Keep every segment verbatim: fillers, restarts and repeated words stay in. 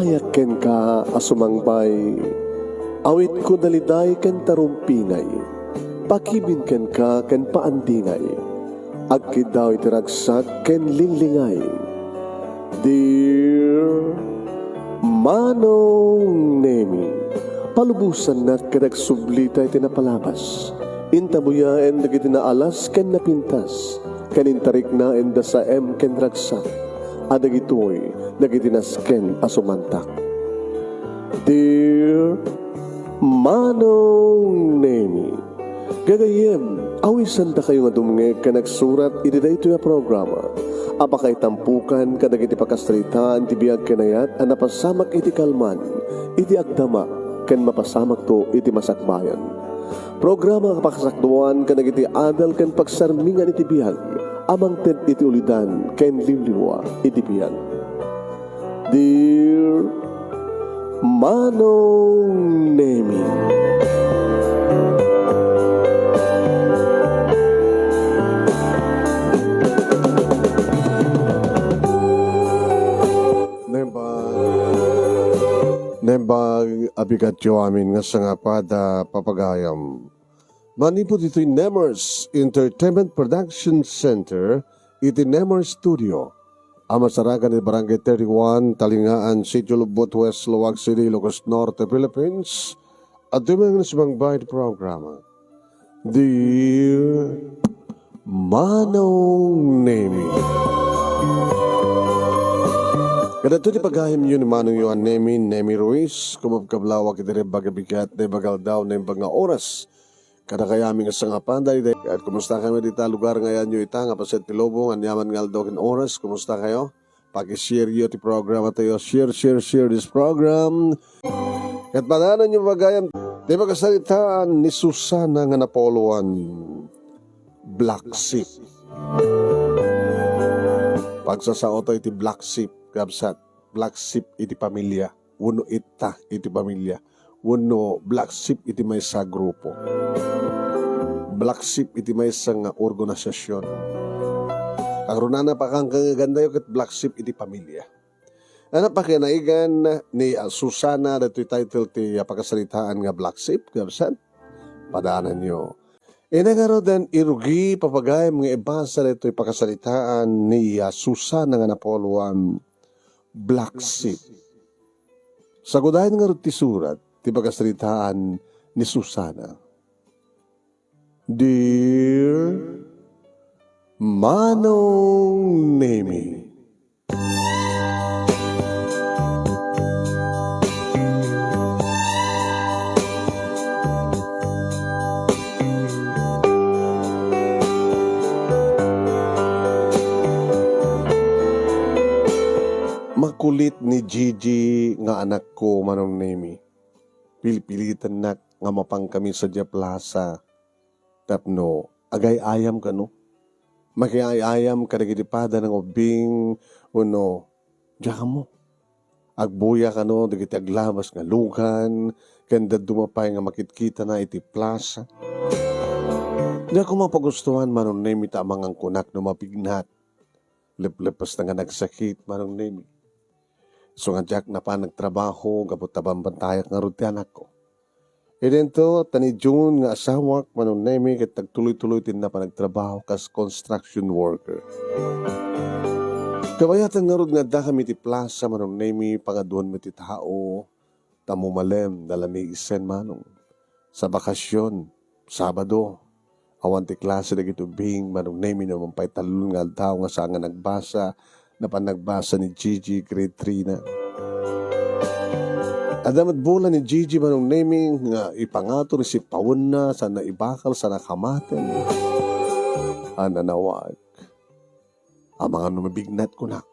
Agyayak kenka a sumangbay, awitko daliday ken tarumpingay, pakibin kenka ken paandingay. Agkiddaw iti ragsak ken linglingay. Dear Manong Nemi, palubosannak ket agsublita iti napalabas. Intabuyaen dagiti naalas ken napintas, ken intariknaenda saem ken ragsak, a dagitoy dagiti nasken a sumantak. Dear Manong Nemi, gagayyem, awisandakayo nga dumngeg ken agsurat iti daytoy a programa a pakaitampukan kadagiti pakasaritaan ti biag ken ayat a napasamak iti kalman, iti agdama, ken mapasamakto iti masakbayan. Programa a pakasakduan kadagiti adal ken pagsarmingan iti biag a mangted iti ulidan ken liwliwa iti biag. Dear Manong Nemi. Nembag, nembag, abigatyo amin nga sangapada papagayam. Manipud itoy Nemers Entertainment Production Center iti Nemers Studio a masarakan iti Barangay thirty-one, Talingaan, Sitio Lubot, West Laoag City, Ilocos Norte, Philippines. Adtoy man nga sumangbayan iti programa. Dear Manong Nemi. Kadagitoy ti pagayamyo ni Manong Yohan Nemi, Nemi Ruiz, kumabkablawak iti naimbag a bigat, naimbag nga aldaw, naimbag nga oras. Kadakayo amin nga sangapada, ket kumusta kayo dita lugar nga ayanyo ita nga paset ti lubong, aniaman nga aldaw ken oras, kumusta kayo? Pakishare yo ti programa tayo. Share, share, share this program. Ket padanan yo pagayam ti pakasaritaan ni Susana nga napuloan, Black Sheep. Pagsasao tayo iti Black Sheep, kabsat. Black Sheep iti pamilia, wenno itta iti pamilia, wenno Black Sheep iti maysa a grupo. Black Sheep iti maysa nga organisasion. Agraman a pakankangegantayo ket Black Sheep iti pamilia. Ania pakinaigan ni, ah, Susana daytoy title ti, ah, pakasaritaan nga Black Sheep, kabsat? Padananyo. Ina ngaruden, irugi, papagayam nga ibasa daytoy pakasaritaan ni, ah, Susana nga napuloan, Black Sheep. Sagudayen ngarud ti surat ti pakasaritaan ni Susana. Dear Manong Nemi. Makulit ni Gigi nga anakko, Manong Nemi. Pilpilitennak nga mapankami sadiay plasa tapno agay-ayam kano. Makiay-ayam kadagiti pada nga ubbing wenno diak ammo. Agbuya kano dagiti aglabas nga lugan ken dadduma pay nga makitkitana iti plasa. Diak koma pagustuan, Manong Nemi, ta amangan kunak no mabignat. Leplepes nga nagsakit, Manong Nemi. Isu nga diak napan nagtrabaho gapu ta bambantayak ngarud ti anakko. Idinto, ta ni June nga asawak, Manong Nemi, ket nagtuloy-tuloy ti napan nagtrabaho kas construction worker. Kabayatan ngarud nga addakami iti plasa, Manong Nemi, pangaduanmi ti tao, ta mumalem, nalamiisen, Manong. Sa bakasion, Sabado, awan ti klase dagiti ubbing, Manong Nemi, no mangpay tallo nga aldaw nga saan nga nagbasa, napan nagbasa ni Gigi, grade three na. Adda met bula ni Gigi, Manong Nemi, nga ipangato ni sipawenna, saan na ibakal, saan na kamaten. A nanawag. Amangan no mabignat kunak.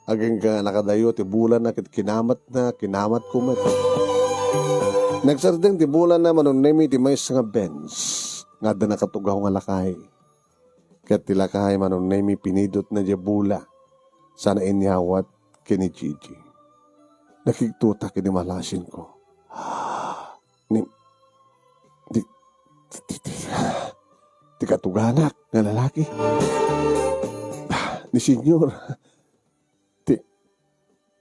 Agingga nakadayo ti bulana ket kinamatna, kinamatko met. Nagsardeng ti bulana, Manong Nemi, iti maysa nga bench nga adda nakatugaw nga lakay. Ket ti lakay, Manong Nemi, pinidotna diay bula sana inyawat ken ni Gigi. Nakigtotak idi malasinko. Ni, ti, ti, ti, ti katuganak nga lalaki. Ni Senyor. Ti,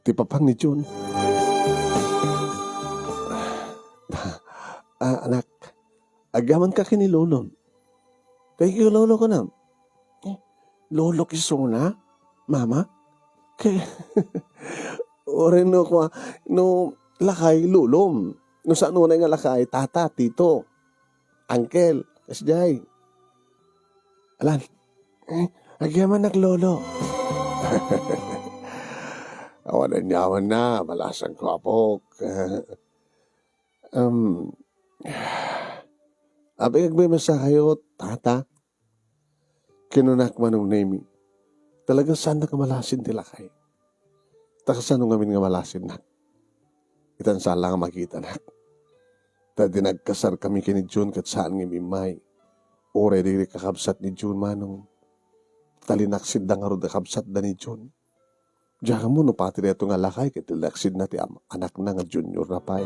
ti papang ni John. Agyamanka ken ni lolom. Thank you, lolo, kunam. Eh, lolo kisuna? Mama? Ke-, uray no kua-, no lakay, lolom. No saan unay nga lakay, tata, tito, uncle, kasdiay. Alan, eh, agyamanak, lolo. Awan aniamanna, malasanko, apok. Um, apay, agmemesa kayo, tata? Kinunak, Manong Nemi, talaga saannak a malasin ti lakay. Ta kasano ngamin nga malasinnak? Itan saan la nga makitanak. Ta idi nagkasar kami ken ni Jun ket saan nga immay. Uray dagiti kakabsat ni Jun, Manong. Ta linaksidda ngarud a kabsatda ni Jun. Diak ammo no pati daytoy nga lakay ket linaksidna ti am-, anakna nga junior na pay.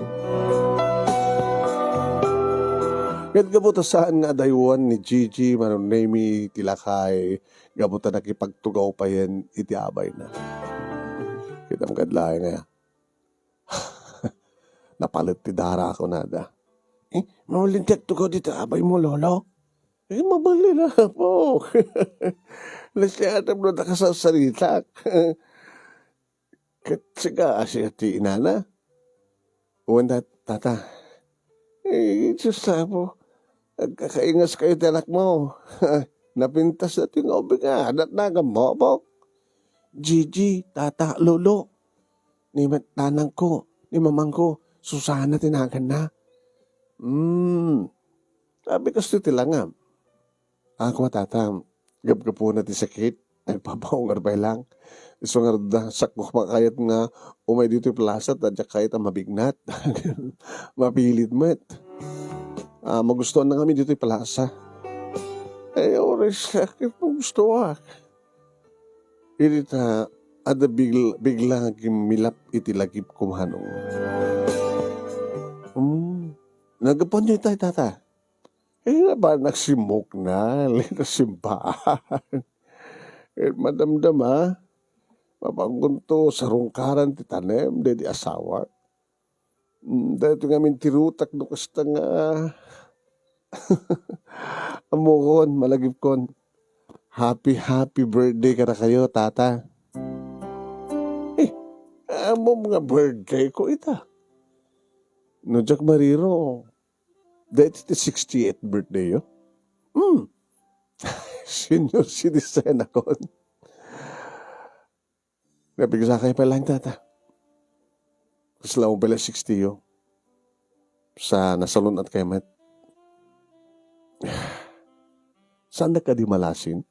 Ket gapu ta saan nga adaywan ni Gigi, Manong Nemi, ti lakay, gapu ta nakipagtugaw payen iti abayna. Kitam kad laeng aya. Napalet ti dara, kunada. Eh, mabalin ti agtugaw dita abaymo, lolo? Eh, mabalin, apo. Nasiatem no nakasarsaritak. Ket sika, siak ti inana. Wen, tat-, tata. Eh, Diyos, apo. Agkakaingas kayo ti anakmo. Napintas na ti nga ubing, ah. Natnagam mo, apo. Gigi, tata, lolo. Ni met-, nanangko, ni mamangko, Susana ti naganna. Hmm. Sabi kastoy ti langam. Ako, tata, gapgapuna ti sakit, nagpapaungar pay lang. Isu nga rudda, sakko pa kayat nga umay ditoy plaza, ta diak kayat a mabignat. Mapilit met. Ah, magustuhan na kami ditoy plaza. Eh, oras, sakit, magustuhan. Iti ta, adda bigl-, bigla nga gimmilap iti lagip ko, Manong. Hmm. Nagapuanyo itay, tata? Eh, ba, nagsimuknal iti simbahan. Eh, madamdama, mapangunto sarungkaran ti tanem, daydi asawa. Mm, daytoy ngamin ti rutak no kasta nga ammokon, malagipkon. Happy, happy birthday kadakayo, tata. Eh, ammom nga birthday ko ita. No diak mariro, daytoy ti sixty-eighth birthday yo. Hmm. Senior citizen ako. Napigsakay pay laeng, tata. Kasla mo pala sixty yo. Sa nasalun-at kay met. Saan da kadi malasin?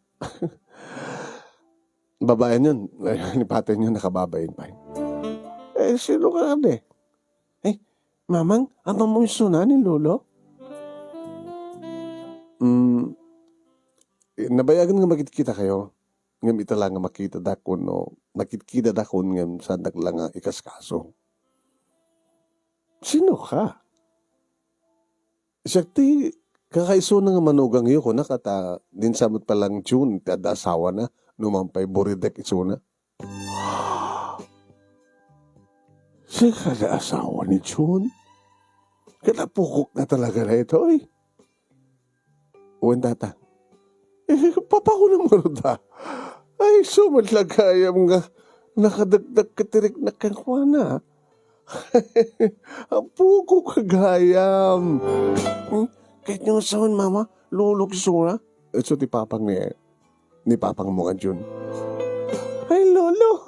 Babaen yun. Ni patay yun, nakababaen pay. Eh, sino ka kadi? Eh, mamang, ammom isuna ni lolo? Mm, eh, nabayagan nga makitkita kayo. Ngem ita la nga makita dakon no, nakitkidadak kun ngem saandak la nga ikaskaso. Sino ka? Siak ti kakaisuna nga manugangyo, kunak, ta dinsa met pay lang June ti adda asawana, no man pay buridek isuna. Sika ti asawa ni June? Ket apokok nga talaga daytoy. Wen, tata. Eh, papako na maruta. Ay, isu met la gayam nga nakadagdag ket ti riknak kenkuana. Apokok gayam. Hmm? Ket nga sawen, mama, lolo, kisuna. Isu ti papang ni, ni papang mo nga June. Ay, lolo.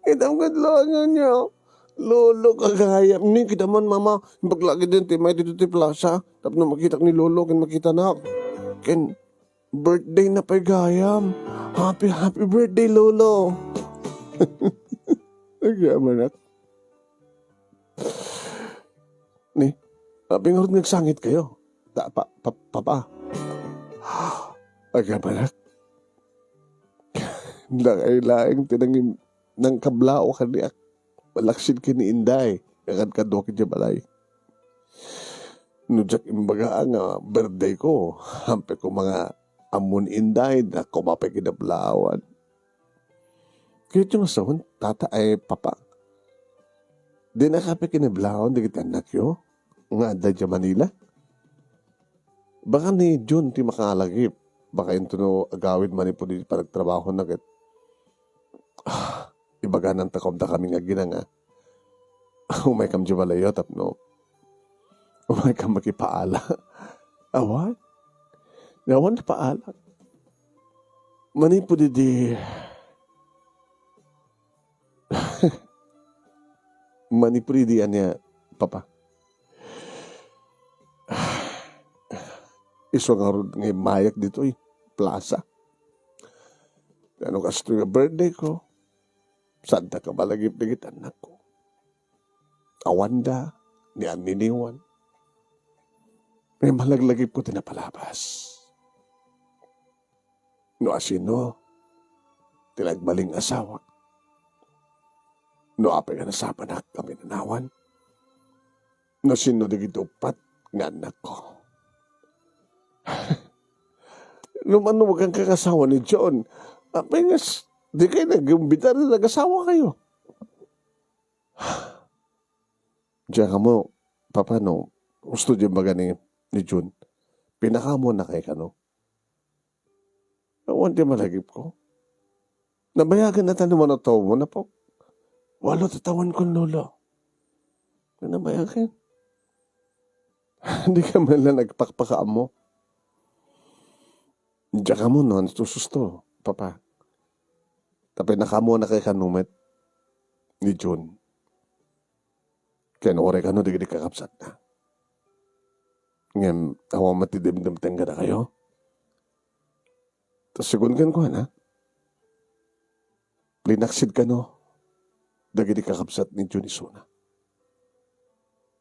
Kitam ket lolo niyo. Lolo, gayam. Ni, kita man, mama, imbag la ket ti immay ditoy ti plaza. Tapno makitak ni lolo, ken makitanak. Ken birthday na pay gayam. Happy, happy birthday, lolo. Agyamanak. Ni, apay ngarud nga agsangit kayo? Ta-, pa-, pa-, papa. Agyamanak. Dakay laeng ti nangim-, nangkablaaw kaniak. Malaksid ken ni Inday, nga kadkaduak idiay balay. No diak imbaga nga birthday ko, hampek ko nga ammo ni Inday, dakko pay kinablaawan. Kayatyo nga sawen, tata, ay, papa. Dinaka pay kinablaawan dagiti annakyo nga adda idiay Manila? Baka ni Jun ti makalagip. Baka intono agawid manipud iti panagtrabahona ket, ah, ibagananta koma dakami nga agina nga umaykam idiay balayyo tapno umaykam makipaala. Awan. Awan ti paala. Manipud idi, manipud idi ania, Papa. Isu ngarud nga immayak ditoy plaza. Ano kastoy nga birthday ko? Saandak a malagip dagiti annakko. Awanda, ni anniniwan. Nga malaglagipko ti napalabas. No asino ti nagmaling asawak. No apay nga nasapanak a minanawan. No sino dagiti uppat nga annakko. No manumaganka nga asawa ni John, apay nga s-, di kayo nag-imbita nga nag-asawa kayo? Diak ammo, Papa, no, gusto di baga ni, ni Jun. Pinakaammoanna kay kano? Awan ti malagipko. Nabayagen na tayo man a tawen, apo. Walo ti tawenkon, Lolo. Nabayagen. Di ka man lang nagpakpakaammo. Diak ammo no, ano to susto, Papa. Tapno pinakaammoanna kay kano met ni Jun. Ken uray kano dagiti kakabsatna. Ngem awan met ti dimdem kadakayo. Ta sigun kenkuana, linaksid kano dagiti kakabsat ni Jun isuna.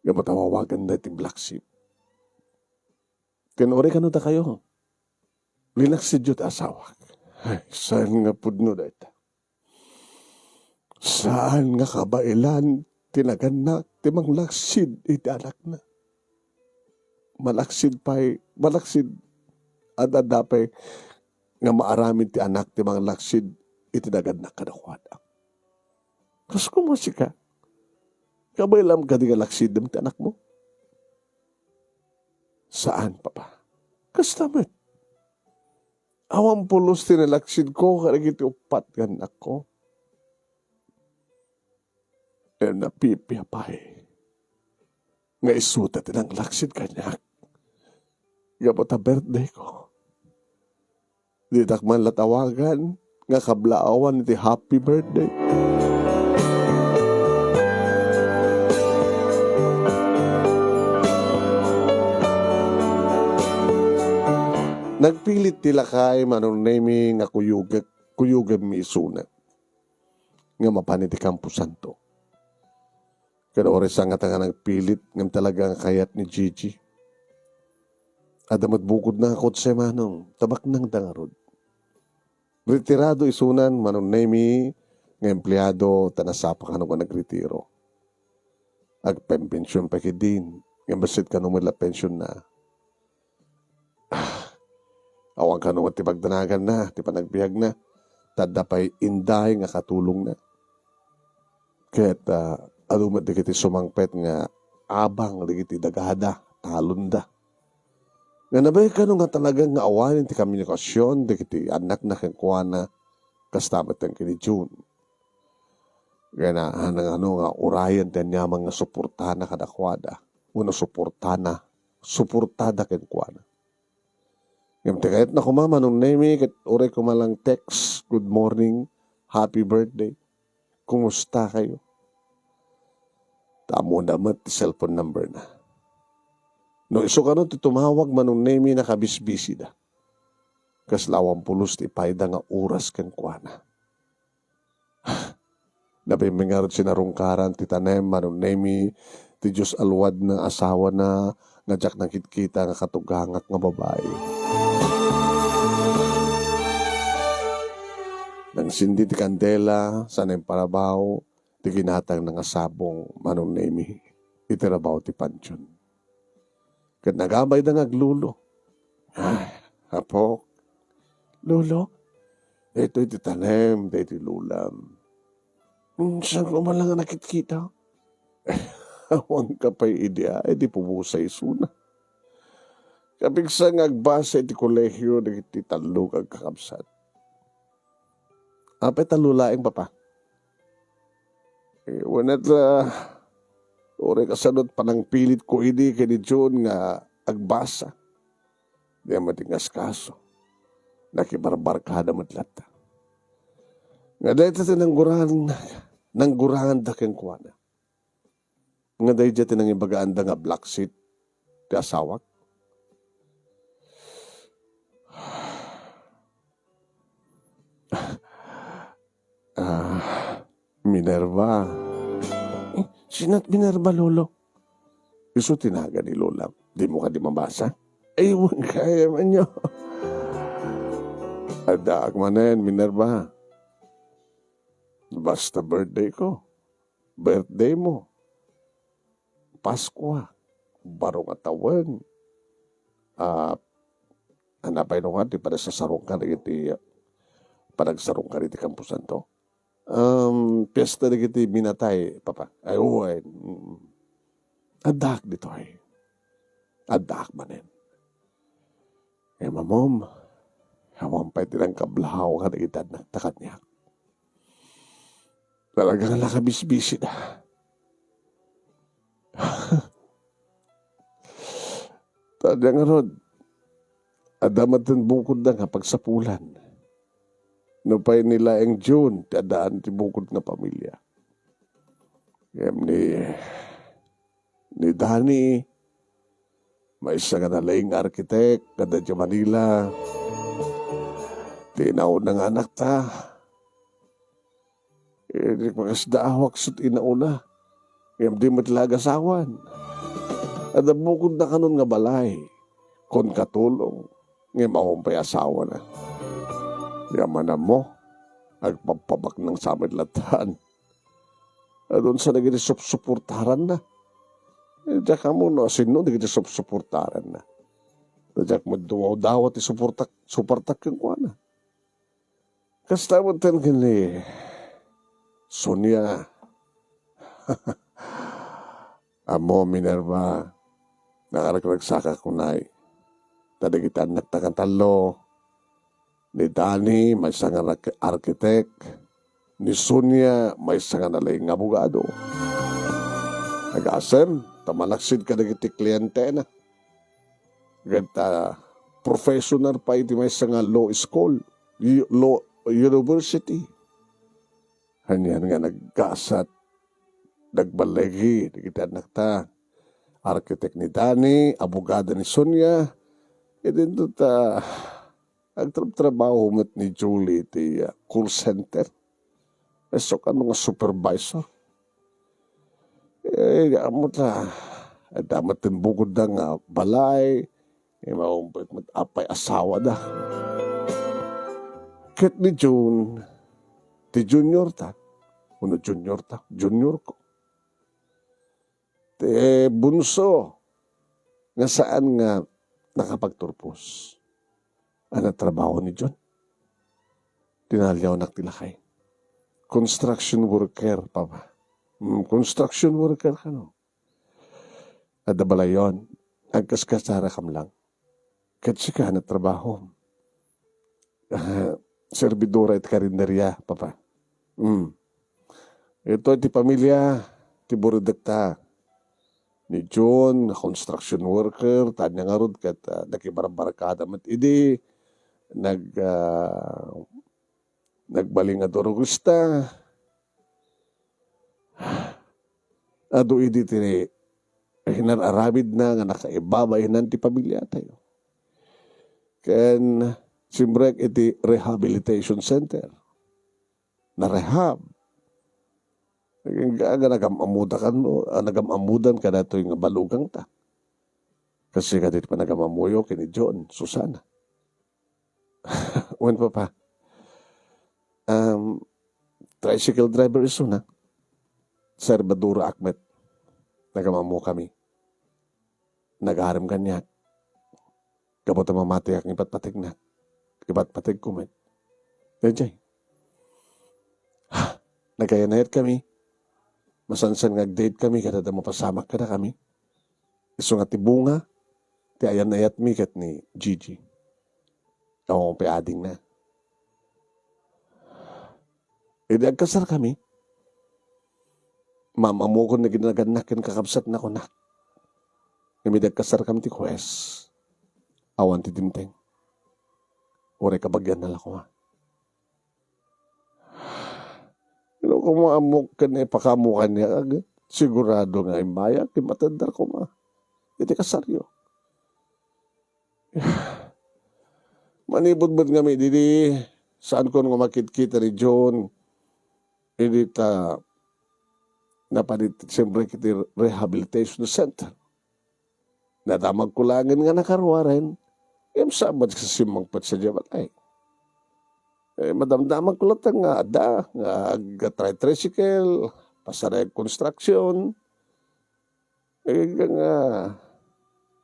Ngem ta awawaganna ti Black Sheep. Ken uray kano dakayo, linaksidyo ti asawak. Ay, saan nga pudno dayta. Saan nga kabaelan ti nagannak ti manglaksid iti anakna. Malaksid pay, malaksid, ad-adda pay nga maaramid ti anak ti manglaksid iti nagannak kadakuada. Kas koma sika, kabaelam kadi nga laksidem ti anakmo? Saan, Papa. Kasta met. Awan pulos ti nalaksidko kadagiti uppat nga annakko. Ngem napipia pay nga isuta ti nanglaksid kaniak gapu ta birthday ko. Ditak man la tawagan nga kablaawan iti happy birthday. Nagpilit ti lakay, Manong Nemy, nga kuyogek, kuyogemmi isuna nga mapan iti kamposanto. Ken uray sangata nga nagpilit, ngem talaga nga kayat ni Gigi. Adda met bukodna nga kotse, Manong, ta baknangda ngarud. Retirado isunan, Manong Nemy, nga empleado, ta nasapa kano nga nagretiro. Agpenpension pay ketdin, ngem bassit kano met la pensionna. Awan kano met ti pagdanaganna, ti panagbiagna, ta adda pay inday nga katulongna. Ket, ah, adu met dagiti sumangpet nga abang dagiti dagada, talonda. Nga nabain kano nga talaga nga awanen ti komunikasion dagiti annakna kenkuana, kasta met ken ni Jun. Nga na, ano nga urayen ti aniaman nga suportana kadakuada, wenno suportana, suportada kenkuana. Ngem ti kayatna koma, Manong Nemy, ket uray koma lang text, "Good morning, happy birthday, kumusta kayo?" Ta ammona met ti cellphone number na. No isu kano ti tumawag, Manong Nemy, nakabisbisida. Kasla awan pulos ti ipayda nga oras kenkuana. Nabimbing ngarud sinarungkaran ti tanem, Manong Nemy, ti Dios a luadna, asawana, nga diak nakitkita nga katugangak nga babai. Nangsindi ti kandela, sana imparabaw ti ginatangna nga sabong, Manong Nemy, iti rabaw ti pantion. Ket nagabayda nga aglulo. Ay, apok. Lolo, daytoy ti tanem, daytoy lulam. Hmm, saan ko man lang nakitkita? Awan ka pay idi, ay, di pubusa isuna. Kapigsa nga agbasa iti kolehio dagiti tallo nga agkakabsat. Apay tallo laeng, Papa? Eh, wen ita, uray kasano ti panangpilitko idi ken ni June nga agbasa. Di met ingaskaso. Nakibarbarkada met latta. Nga dayta ti nanggurangan, nangguranganda kenkuana. Nga daydiay ti nangibagaanda nga black sheep ti asawak. Ah, Minerva. Eh, sino ti Minerva, Lolo? Isu ti nagan ni Lola. Dimo kadi mabasa? Ay, wen, kaya man nyo. Addaak manen, Minerva. Basta birthday ko. Birthday mo. Paskua. Baro nga tawen. Ah, ano pay no nga, ti panagsasarungkar iti, panagsarungkar iti kamposanto? Um, fiesta dagiti minatay, Papa. Ay, uwan. Mm. Addaak ditoy. Addaak manen. Ngem ammom, awan pay ti nangkablahaw kadagiti annakta kaniak. Talaga nga nakabisbisida. Ta ania ngarud, adda met ti bukodda nga pagsapulan. Nupay ni laeng June ti addaan ti bukod nga pamilia. Ngem ni, ni Danny, maysa nga nalaing nga arkitek, adda idiay Manila. Ti inauna nga anakta, eh, di makasdaawak ket inauna. Ngem di met la agasawan. Adda bukodna kanon nga balay. Kon katulong, ngem awan pay asawana. Ngem ammom, agpabpabaknang sa met latta. Adun sa dagiti supsuportaranna. Eh, diak ammo no sino dagiti supsuportaranna. Diak met dumawdawa ti suportak, suportak kenkuana. Kasta met ken ni Sonia. Ammom, Minerva, nakaragragsakak unay. Ta dagiti annakta nga tallo, ni Danny, maysa nga ark-, arkitek, ni Sonia, maysa nga nalaing nga abogado. Agasem, ta manaksid kadagiti klientena. Ket, ah, professional pay iti maysa nga law school, u-, law university. Anian nga naggasat, nagballigi dagiti annakta. Arkitek ni Danny, abogada ni Sonia, idinto ta agtrabtrabaho met ni Julie iti, ah, call center. Isu kano nga supervisor. Eh, ammom ta, adda met ti bukodda nga balay, eh, maumpet met apay asawada. Ket ni June, ti junior ta, wenno junior ta, junior ko. Ti bunso, nga saan nga nakapagturpos. Ania trabaho ni June? Tinaliawnak ti lakay. Construction worker, Papa. Mm, construction worker kano. Adda balayon, agkaskasarakam lang. Ket sika, ania trabahom? Ah, servidora iti karinderia, Papa. Mm. Itoy ti pamilia ti buridekta. Ni June, construction worker, ta ania ngarud ket, ah, nakibarbarkada met idi, nag-, ah, nagbalin nga drogista. Adu idi ti inar-aramidna nga nakaibabain ti pamiliatayo. Ken simrek iti rehabilitation center. Narehab. Nga, nga nagam-ammoda kano, ah, nagam-ammodan kadatoy nga balugangta. Kaasi kadi ti panagam-ammoyo ken ni June, Susana. Wen, Papa. Um, tricycle driver isuna. Servidora ak met. Nagam-ammokami. Nagarem kaniak. Gapu ta mamatiak nga ipatpategnak. Ipatpategko met. Daydiay. Ha, nagkayanayatkami. Masansan nga ag-date kami, ket adda mapasamak kadakami. Isu nga ti bunga, Ti ayan-ayatmi ket ni Gigi. Awan pay adingna. Idi agkasarkami, maam-ammokon dagiti nagannak ken kakabsatna, kunak. Ngem idi agkasarkami ti hues, awan ti dimteng. Uray kabagianna la koma. No koma ammok ken ipakaammo kaniak, sigurado nga immayak ket matedder koma iti kasaryo. Manipud met ngamin idi, saankon nga makitkita ni John, idi ta napan iti, siyempre, iti rehabilitation center. Nadamagko laengen nga nakaruaren, ngem saan met nga simmangpet sadiay balay. Eh, madamdamagko latta nga adda, nga ag-tricycle, pasarag construction. Eh, nga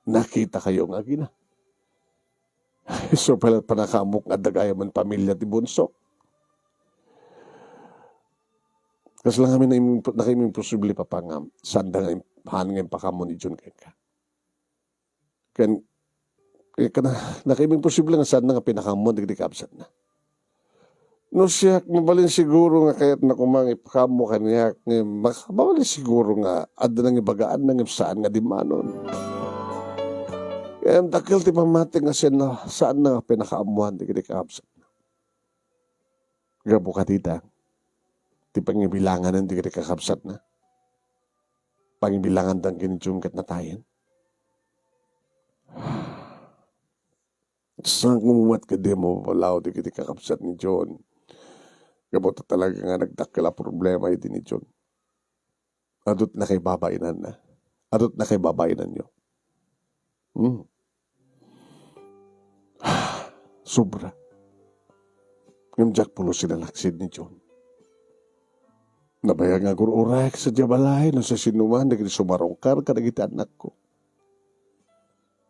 nakitakayo nga agina. Isu pay la pannakaammok nga adda gayam a pamilya ti bunso. Kasla ngamin naim-, nakaimposible, Papa, nga saanda nga im-, haan nga impakaammo ni John kenka. Ken, eh, kana, nakaimposible nga saanda nga pinakaammo dagiti kabsatna. No siak, mabalin siguro nga kayatna koma nga ipakaammo kaniak, nga mak-, mabalin siguro nga adda nangibagaanna ngem saan nga dimmanon. Ngem dakkel ti pammatik nga sianna, saanna nga pinakaammoan dagiti kakabsatna. Gapu kadita, ti pangibilanganen dagiti kakabsatna, pangibilangandan ken ni John ket natayen. Saan koma met ketdi a mapapalaw dagiti kakabsat ni John. Gapu ta talaga nga nagdakkel a problema idi ni John. Adut nakaibabainanna. Adut nakaibabainanyo. Hmm. Sobra. Ngem diak pulos inalaksid ni John. Nabayag nga agur-uray sadiay balay no siasinoman dagiti sumarungkar kadagiti annakko.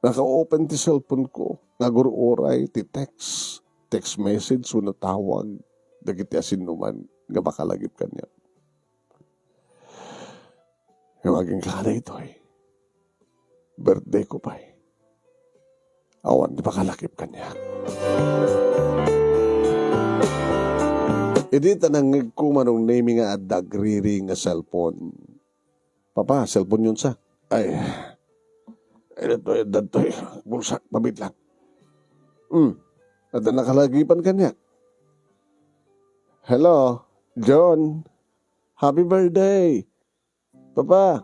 Naka-open ti cellphone ko, nga agur-uray ti text, text message, wenno tawag dagiti asinoman nga makalagip kaniak. Ngem agingga daytoy, birthday ko pay. Awan ti makalagip kaniak. Idi ta nangngegko manong nemi nga adda agriring nga cellphone. Papa, cellphone yon sa. Ay. Ay, datoy, datoy. Bulsa, pabitlan. Hmm. Adda nakalagipan kaniak. Hello, John. Happy birthday. Papa.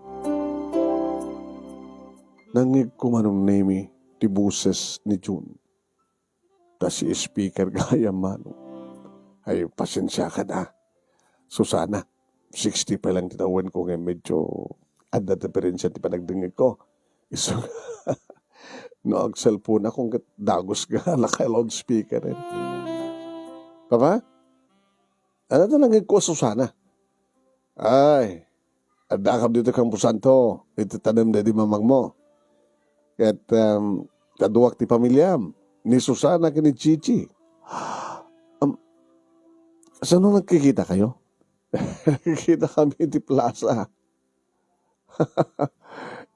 Nangngegko manong nemi ti boses ni John. Ta si speaker gayam, manong. Ay, pasensiakan, a. Susana, sixty pa lang ti tawenko nga medyo adda diferensia ti panagdengngegko. Isu, no ag-cellphone ako, ket dagus nga naka-loudspeaker, eh. Papa? Ano ta nangngegko, Susana? Ay, addakam ditoy kamposanto, iti tanem daydi mamangmo. Ket, em, kaduak ti pamiliam, ni Susana ken ni Chichi. Am, sano nagkikitakayo? Nagkikitakami iti plaza.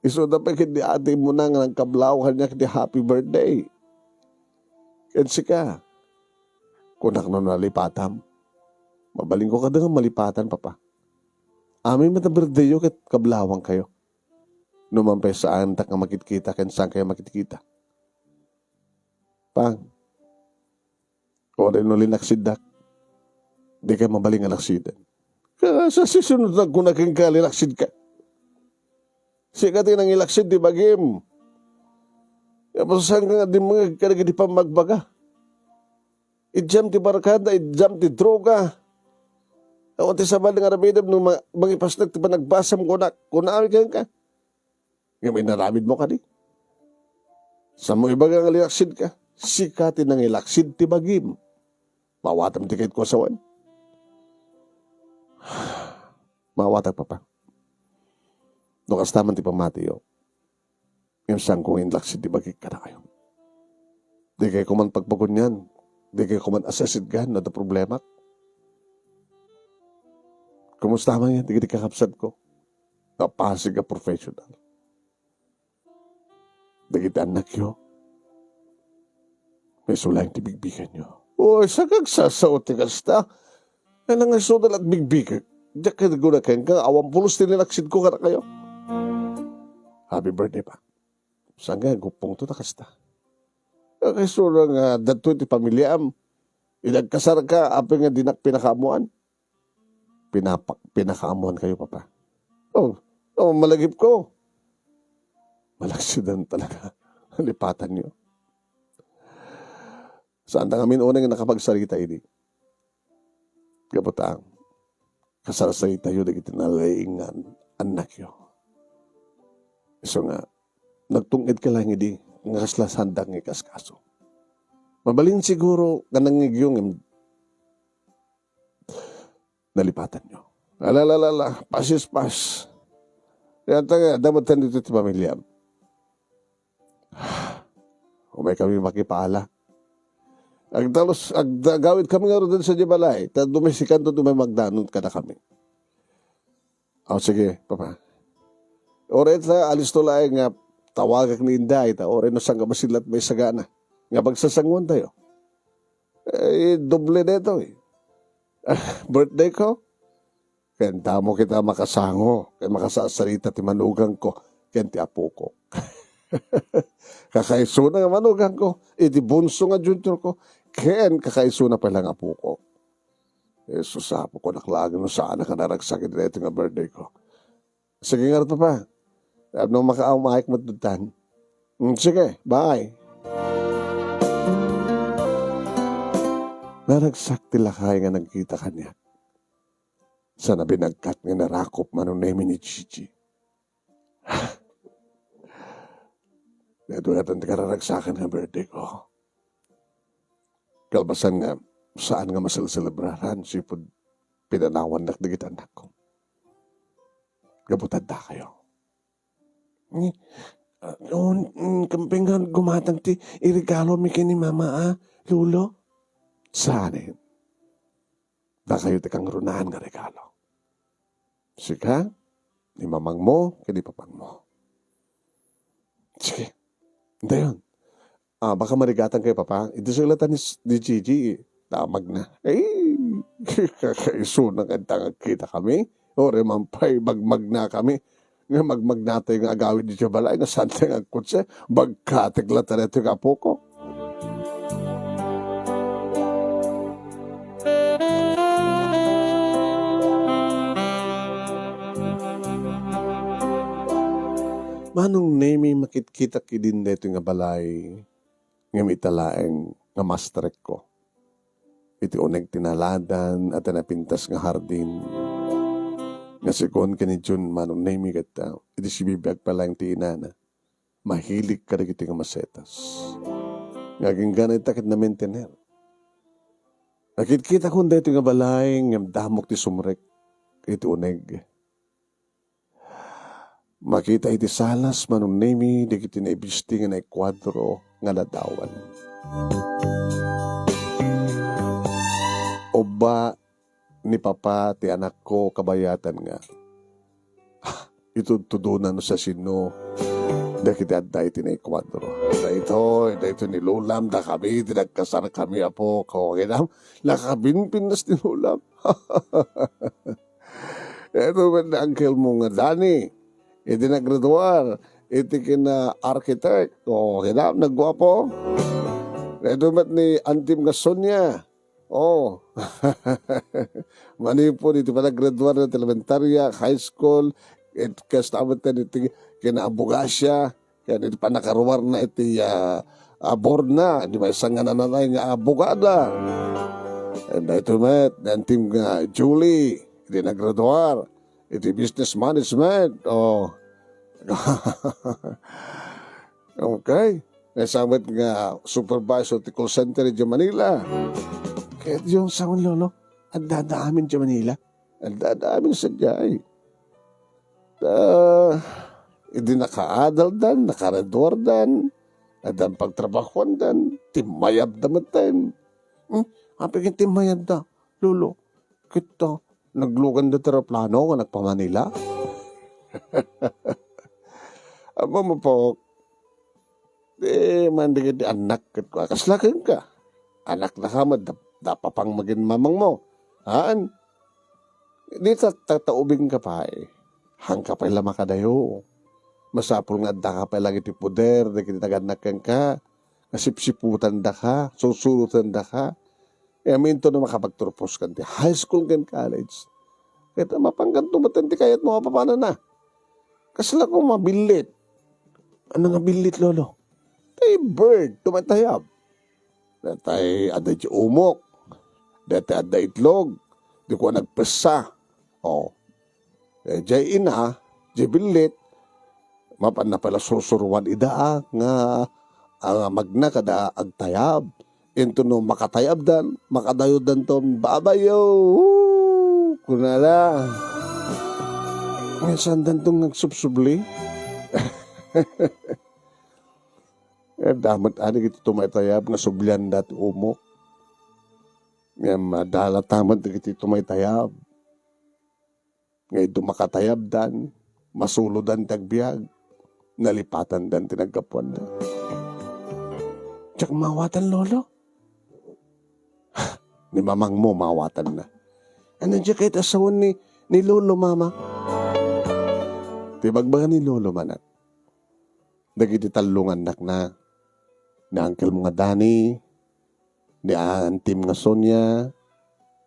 Isuda pay ket ni atimona nga nangkablaw kaniak iti happy birthday. Ken sika, kunak no nalipatam. Mabalinko kadi nga malipatan, Papa. Amin met a birthdayyo ket kablawankayo. Numan pay saantak nga makitkita ken saankayo makitkita. Pang, uray no linaksiddak, dikay mabalin nga laksiden. Kasano ti nagkuna kenka, linaksidka? Sika ti nangilaksid ti bagim. Apay saanka nga dimmengeg kadagiti pammagbaga? Idiam ti barkada, idiam ti droga. Awan ti sabali nga aramidem no ma-, mangipasnek ti panagbasam, kunak, kunami kenka. Ngem inaramidmo kadi? Saanmo ibaga nga linaksidka? Sika ti nangilaksid ti bagim. Maawatam ti kayatko a sawen? Maawatak, Papa. No kasta man ti pammatiyo, ngem saanko nga inlaksid ti bagik kadakayo. Dikay koma pagpagunian, dikay koma asesetgan no adda problemak. Kumusta man dagiti kakabsatko? Napasig a professional. dagiti annakyo. Isu laeng ti bigbigenyo. Oy, saan nga agsasao ti kasta? Ay, nangasuda la bigbigek. Diak kadi kuna kenka, awan pulos ti linaksidko kadakayo. Happy birthday, Pa. Saan nga guppongto ta kasta? Kaysa nga adda daytoy ti pamiliam. Idi agkasarka, apay nga dinak pinakaammoan? Pinapa-, pinakaammoankayo, Papa. Oh, oh, malagipko. Malaksid talaga. Lipatanyo. Saanta ngamin unay nga nakapagsarita idi. Gapu ta, kasarsaitayo dagiti nalaing nga an-, annakyo. Isu nga, nagtung-edka laeng idi nga kasla saanda nga ikaskaso. Mabalin siguro nga nangngegyo ngem nalipatanyo. Ala, ala, ala, ala, pas is pas. Kayat nga, adda met ditoy ti pamiliam. Umaykami makipaala. Agtalus-, agda-, agawidkami ngarud sadiay balay, ta dumay sikanto dumay magdanum kadakami. O, sige, Papa. Uray ta, alisto laeng nga tawagak ni Inday, ta uray no saan nga bassit la ti maisagana. Nga pagsasanguantayo. Eh, doble daytoy. Birthdayko? Ken damo kita makasango, ken makasarsarita ti manugangko ken ti apoko. Kakaisuna nga manugangko, iti bunso nga juniorko, ken kakaisuna pay la nga apoko. Jesus, apo ko, naklagen no saanak a naragsak iti daytoy nga birthdayko. Sige ngarud, Papa. Tapno makaawmaek met duttan. Mm, sige, bye. Naragsak ti lakay nga nagkita kaniak. Sana binagkat nga narakop Manong Nemi ni Gigi. Daytoy ket ti kararagsakan nga birthdayko. Kalpasan nga, saan nga maselselebraran, sipud pinanawannak dagiti annakko. Gapu ta addakayo. Ni, ah, on, mm, kampay nga gumatang ti iregalomi ken ni Mama, a, Lolo? Saanen. Dakayo ti kangrunaan nga regalo. Sika, ni mamangmo, ken ni papangmo. Sige. Dayon. Ah, baka marigatangkayo, Papa. Idi sulatan ni s-, ni Gigi, damagna. Ay, kakaisuna nga adda nga agkitakami. Uray man pay magmagnakami. Nga magmagnatayo nga agawid idiay balay, nga saantayo nga agkotse. Bagkatek la ta daytoy nga apoko. Manong Nemi, makitkitak idin daytoy nga balay, ngem ita laeng nga masterekko. Iti uneg ti naladan a ti napintas nga hardin, nga segun ken ni Jun, Manong Nemi, ket, ah, iti sibibiag pay laeng ti inana. Mahilig kadagiti nga masetas. Nga agingga ita ket namentener. Nakitkitakon daytoy nga balay, ngem damok ti sumrek iti uneg. Makita iti salas, Manong Nemi, dagiti naibisti nga naikuadro nga ladawan. Ubba ni Papa ti anakko kabayatan nga, ah, itudtudona no siasino dagiti adda iti naikuadro. Daytoy, daytoy ni Lolam, dakami ti nagkasarkami, apo. Kagidam, nakabinpinnas ni Lolam. Ito met ni uncle mo nga Danny, iti naggraduar iti kina-architect. O, kina nagguapo. Ito met ni antim nga Sonia. O. Manipud iti panaggraduar na ti elementarya, high school, it, kasta met iti kina-abogasia. Ken iti pannakaruarna iti, ah, ah, boardna, di maysa nga nananay nga abogada. Ken daytoy met, ni antim nga Julie, iti naggraduar iti business management. O. Okay. Maysa met nga supervisor ti call center idiay Manila. Ket diyo sango, Lolo, adda-adda amin idiay Manila. Adda-adda amin sadiay. Ta, idi nakaadaldan, nakagraduardan, addan pagtrabahuandan, timmayabda metten. Hmm? Apay ket timmayabda, Lolo? Ket, ah, nagluganda ti eroplano nga nagpa-Manila. Ammom, apo, Ti man dagiti annak ket kua, "Kasla kenka? Anaknaka met da, da papang maginmamangmo." Haan. Dita ta, ta ubingka pay. Haanka pay la makadayo. Masapul nga addaka pay la iti poder dagiti nagannak kenka. Nga sipsiputandaka, susurotendaka. Amin to no makapagturpos kan ti high school ken college. Ket mapangganto met ti kayatmo a papanana. Kasla koma billit. Ano nga billit, Lolo? Tay bird, tumaytayab. Daytay adda di umok. Daytay adda itlog. Di ko nagpessa. Oh. Eh, jay ina, jay billit, mapanna pala susuruan ida, ah, nga, ah, magna kada agtayab. Inton no makatayabdan, makadayoddanton babayo. Woo! Kunada. Nga saandanton nga agsubsubli? Eh, damet ani iti tumaytayab nga sublianda ti umok. Ngem, ah, dalatamet dagiti tumaytayab. Nga idu makatayabdan, masulodan ti agbiag, nalipatandan ti naggapuanda. Diak mawatan, Lolo. Ni mamangmo, mawatanna. Ano diak kayat asawan ni, ni Lolo, Mama? Ti bagbaga ni Lolo, manak. Dagiti tallo nga annakna, ni uncle mo nga Danny, ni antim nga Sonia,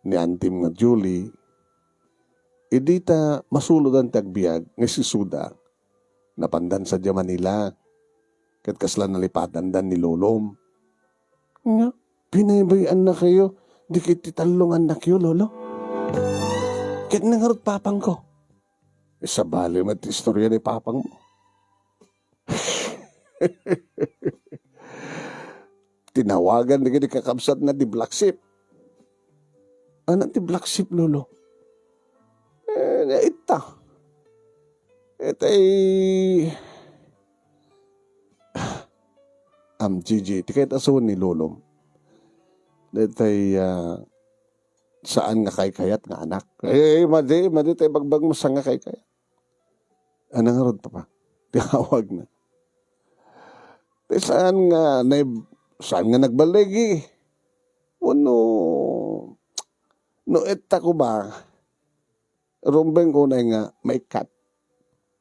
ni antim nga Julie, idi ta masulodan ti agbiag nga isisuda, napandan sadiay Manila, ket kasla nalipatandan ni lolom. Nga, binaybay-annakayo dagiti tallo nga annakyo, Lolo? Ket nangarot papangko? Isabali met ti istorya ni papangmo. Tinawagan dagiti kakabsatna ti black sheep. Ano ti black sheep, Lolo? Eh, naitta. Itay, am, Gigi, ti kayat asawan ni Lolo. Itay, ah, saan nga kaykayat nga anak. Eh, madi, madi, tay bagbag mo saan nga kaykayat. Ano nga rod, Papa? Ti awag na. Ti saan nga, na, saan nga nagballigi? Wano, no etta ko ba, rumbeng unay nga maikkat.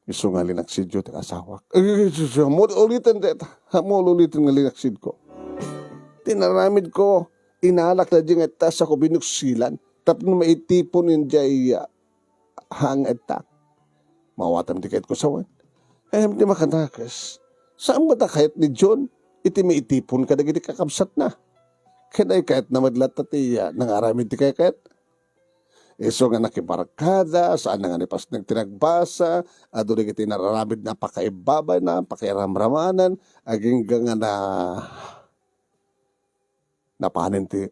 Isu nga linaksidyo ti asawak. Eh, sus, sus, mo uliten deta. Mo uliten nga linaksid ko. Tinaramid ko, inalak na di nga etta sa ko binuksilan. Tapno maitipon in jay, ah, hang etta. Mawatam ti kayat ko sawen. Ayam ti makanakes. Saan mo ta kayat ni John? Iti maitipon ka dagiti kakabsat na. Ken ay kayat na met latta ti, ah, nangaramid ti kayat. Isu nga nakibarkada, saan nga ni pasnag ti nagbasa, adu dagiti nararamid na pakaibabay na, pakairamramanan, agingga nga na, napanen ti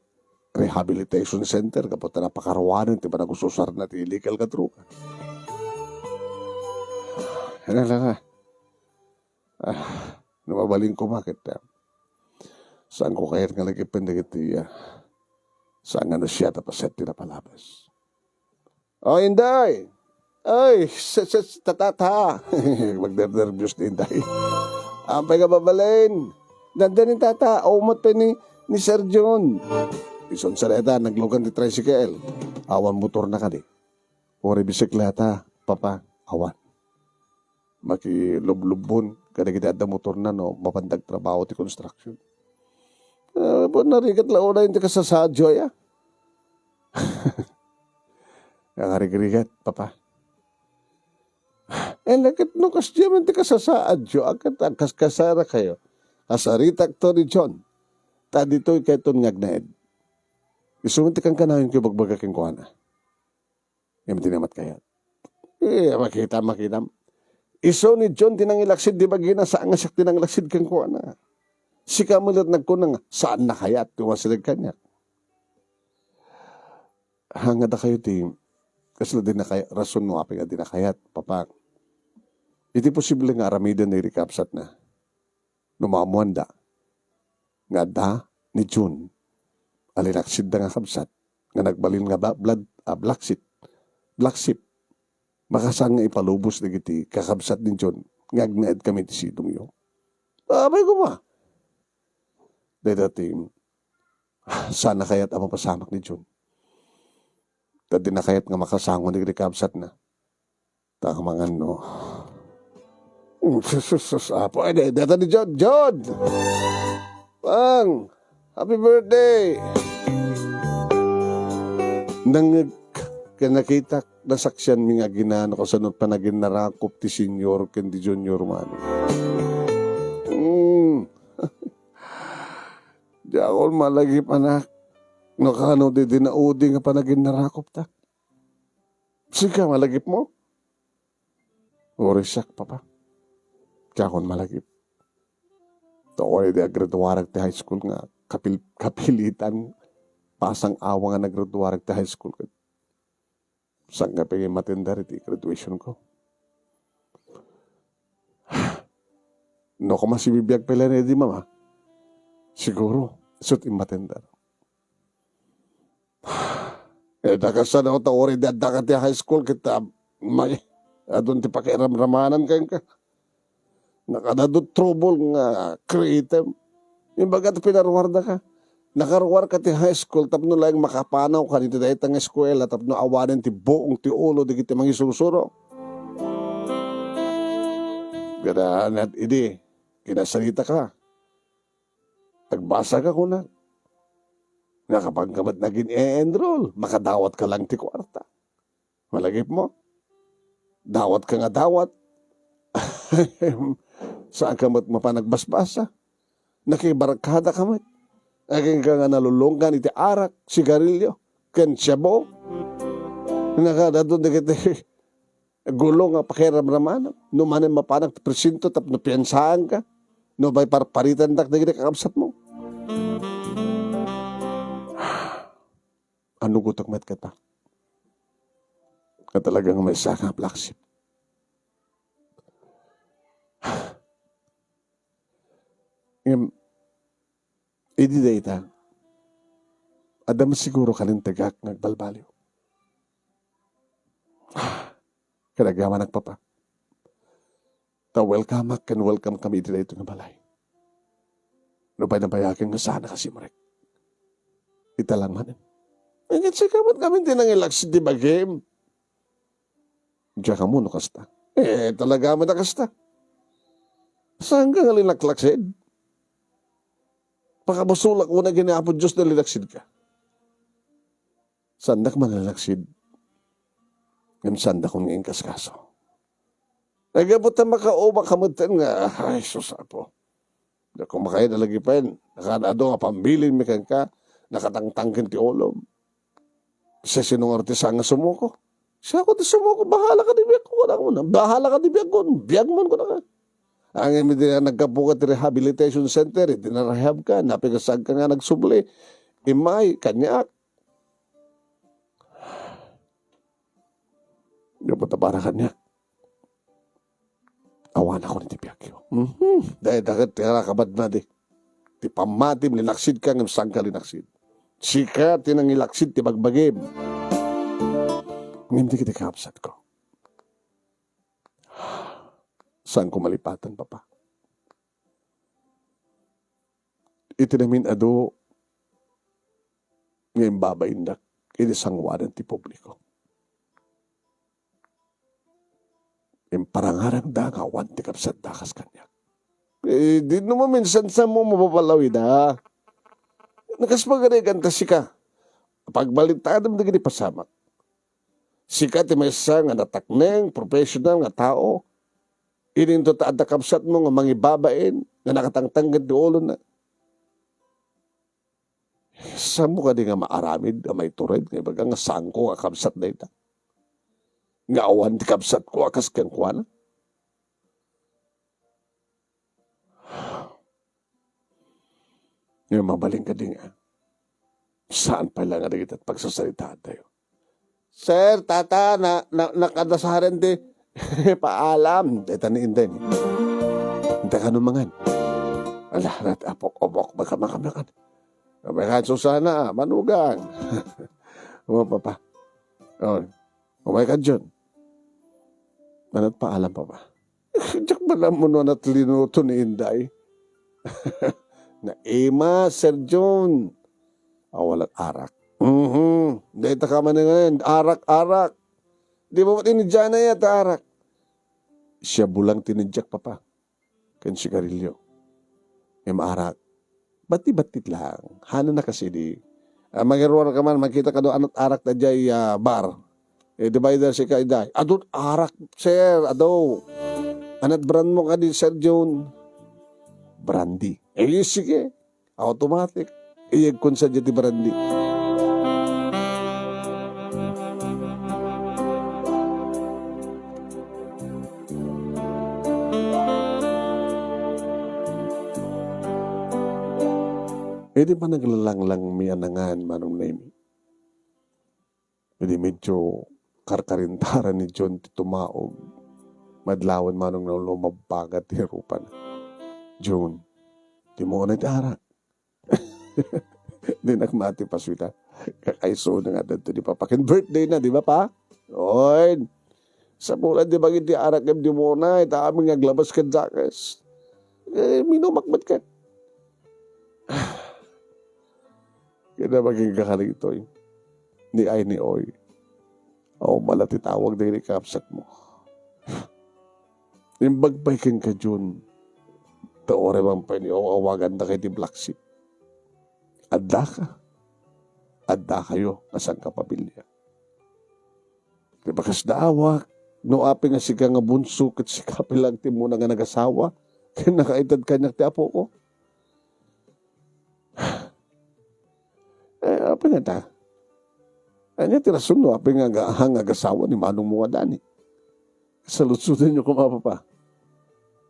rehabilitation center, gapu ta napakaruanen ti panagususar na ti illegal nga droga. Ano lang, ah. Ah, no mabalin ko, makita. Saan ko kayat nga lagipen dagiti, ah, saan nga no siya ta paset ti napalabas. Oh, Inday! Ay, sa, sa, sa, tatata! Magnernerbios ni Inday. Ampay nga babalin? Nanda ni tata, umot pa ni, ni Sir John. Ison sa deta, naglugan ti tricycle. Awan motor na kadi. Uri bisikleta, papa, awan. Makilublubbon kadagiti adda motorna no mapandag trabaho ti construction. Ah, narigat la unay ti kasasaadyo aya. Nangarigrigat, papa. Eh, laket no kasdiay man ti kasasaadyo, akat agkaskasara kayo. Kasaritak to ni John. Ta ditoy kayton nga agnaed. Isu man ti kankanayon ko ibagbaga kenkuana. Ngem di namat kayat. Eh, makita, makita. Isu ni John ti nangilaksid di bagina, saan nga siak ti nangilaksid kenkuana. Sika met nagkuna nga, saan na kayat ti umasideg kaniak. Hangada kayo ti, kasla di na kayat, rason no apay nga di na kayat, papa. Iti posible nga aramiden ni rikapsat na. No maammoanda nga adda ni June a linaksidda nga kabsat nga nagbalin nga ba-, blood, ah, black sheep, black sheep, makasaan nga ipalubos dagiti kakabsat ni June nga agnaed kami ti sidongyo? Apay koma, Dayta ti, saan a kayat a mapasamak ni Jun. Ta dina kayat nga makasango dagiti kabsatna. Ta amangan no. Sus, sus, sus, Apo. Ay, di, data ni Jod. Jod! Pang! Happy birthday! Nangngeg ken nakitak, nasaksianmi nga aginano kasano panaginnarakop ti senior ken ti junior man. Mm. Diakon malagip, anak. No kano di dinaudi nga panaginnarakopta. Sika, malagipmo? Uray siak, Papa. Diakon malagip. Ta uray di agraduarek ti high school nga kapil-, kapilitan. Pasang awa nga nagraduarek ti high school ket saan nga pay nga immatender iti graduation ko. No koma sibibiag pay laeng idi, Mama, siguro, isu ti immatender. Eh, ta kasano ta uray di addaka ti high school ket, ah, may, adun ti pakiramramanan kenka. Nakadadu trouble nga creative. Imbaga ti pinaruardaka. Nakaruarka ti high school tapno laeng makapanawka iti dayta nga eskuela tapno awanen ti buong ti ulo dagiti mangisursuro. Ganahan idi, kinasalitaka. Agbasaka, kunak. Nakapanka met nagin-e-enroll, makadawatka lang ti kuarta. Malagipmo? Dawatka nga dawat. Saanka met mapan agbasbasa. Nakibarkadaka met. Agingga nga nalulonggan iti arak, sigarilyo, ken shabu. Nakadadun dagiti gulo nga pakiramramanam. No manen mapanak ti presinto tapno piansaanka. No bay parparitandak dagiti kakabsatmo. Anugotak met kata. Nga talaga nga maysa nga aplaksit. Ngem, idi dayta, adda met siguro kalintegak nga agbalbaliw. Ket agyamanak, Papa. Ta welcome-ak ken welcome kami iti daytoy nga balay. Nupay nabayagen nga saan a kasimrek. Ita lang manen. Ngem sika met ngamin ti nangilaksid ti bagim. Diak ammo no kasta. Eh, talaga met a kasta. Saanka nga linaklaksid? Pakabasolak unay ken ni Apo Dios no linaksidka. Saandak man linaksid. Ngem saandakon nga inkaskaso. Ay, gapu ta makaubak ka met nga, ay, sus, Apo. Diak makayat a lagipen. Nakadado nga pambilinmi kenka, nakatangtang ken ti ulom. Sisino nga ti saan nga sumuko? Siak ti sumuko, bahala ka di biagko, kunak man. Bahala ka di biagko, biag man, kunak. Ngem idi naggapuka ti rehabilitation center, idi narehab ka, napigasag ka nga nagsubli, immay, kaniak. Gapu ta para kaniak. Awanakon iti biagyo. Mhm. Dayta ket ti arakabadna di. Ti pammatim, linaksidka ngem saanka linaksid. Sika ti nangilaksid ti bagbagim. Ngem dagiti kabsatko, saanko malipatan, Papa. Iti namin-adu nga imbabaindak iti sangoanan ti publiko. Imparangarangda nga awan ti kabsatda kas kaniak. Eh, di no maminsan sa mo mababalawida. Nakas pagarigan ta sika. Pagbalintadem dagiti pasamak. Sika ti maysa nga natakneng, professional nga tao. Idinto ta adda kabsatmo nga mangibabain, nga nakatangtang ken ti ulona. Saanmo kadi nga maaramid a maitured nga ibaga nga saanko nga kabsat dayta? Nga awan ti kabsatko a kas kenkuana? Nga mabalin kadi nga, saan pay la nga dagiti pagsasaritaantayo. Sir, tata, na, na, nakadasaren ti paalam. Dayta ni Inday. Inday kano mangan. Ala, rat apok-obok, baka makamangan. Abay, kan Susana, manugang. Uma, papa. Oh, umay ka, John. Anat paalam, papa? Diak man ammo no anat linuto ni Inday. Na ima, Sir Jun. Awalat arak. Mhm. Dayta ka manen, arak, arak. Di ba, pati ni Jana ya ta arak. Siya bulang tinidyak, papa. Ken sigarilyo. Ima arak. Bati-bati lang. Hana na kasi di. Ah, mangiruar ka man, magkita ka do anat arak ta jay, ah, bar. Eh, di ba, ida si ka, ida? Adun arak, sir, ado. Anat brand mo ka di, Sir Jun? Brandy. Eh, sige. Automatic. Iyagkon sa ti brandy. Idi panaglalanglang mi a nangan, Manong Nemi. Idi medyo karkarintaran ni Jun ti tumaog, madlawan Manong Nolo mabbagat ti rupana. Jun, di mo unay ti arak. Dinak mati pasuita. Kakaiso na nga dito di papa. Ken birthday na, di ba, pa? Oy, sa bulan di bagay ti arak, di mo unay, ta amin nga aglabas ken dakes. Eh, minumak met ket. Kaya maging kakaritoy. Ni ay ni oy. Aw, mala ti tawag dagiti kakabsat mo. Imbag pay kenka, Jun. Ta uray man pay ni aw-awaganda kay ti Black Sheep. Addaka. Addakayo nga sangkapamilya. Ti bakas da awak, no apay nga sika nga bunso ket sika pay lang ti muna nga nagasawa, ken nakaited kaniak ti apoko. Eh, apay nga ta? Ania ti rason no apay nga aga-, nga agasawa ni manong mo nga Dani? Saludsodenyo koma, papa.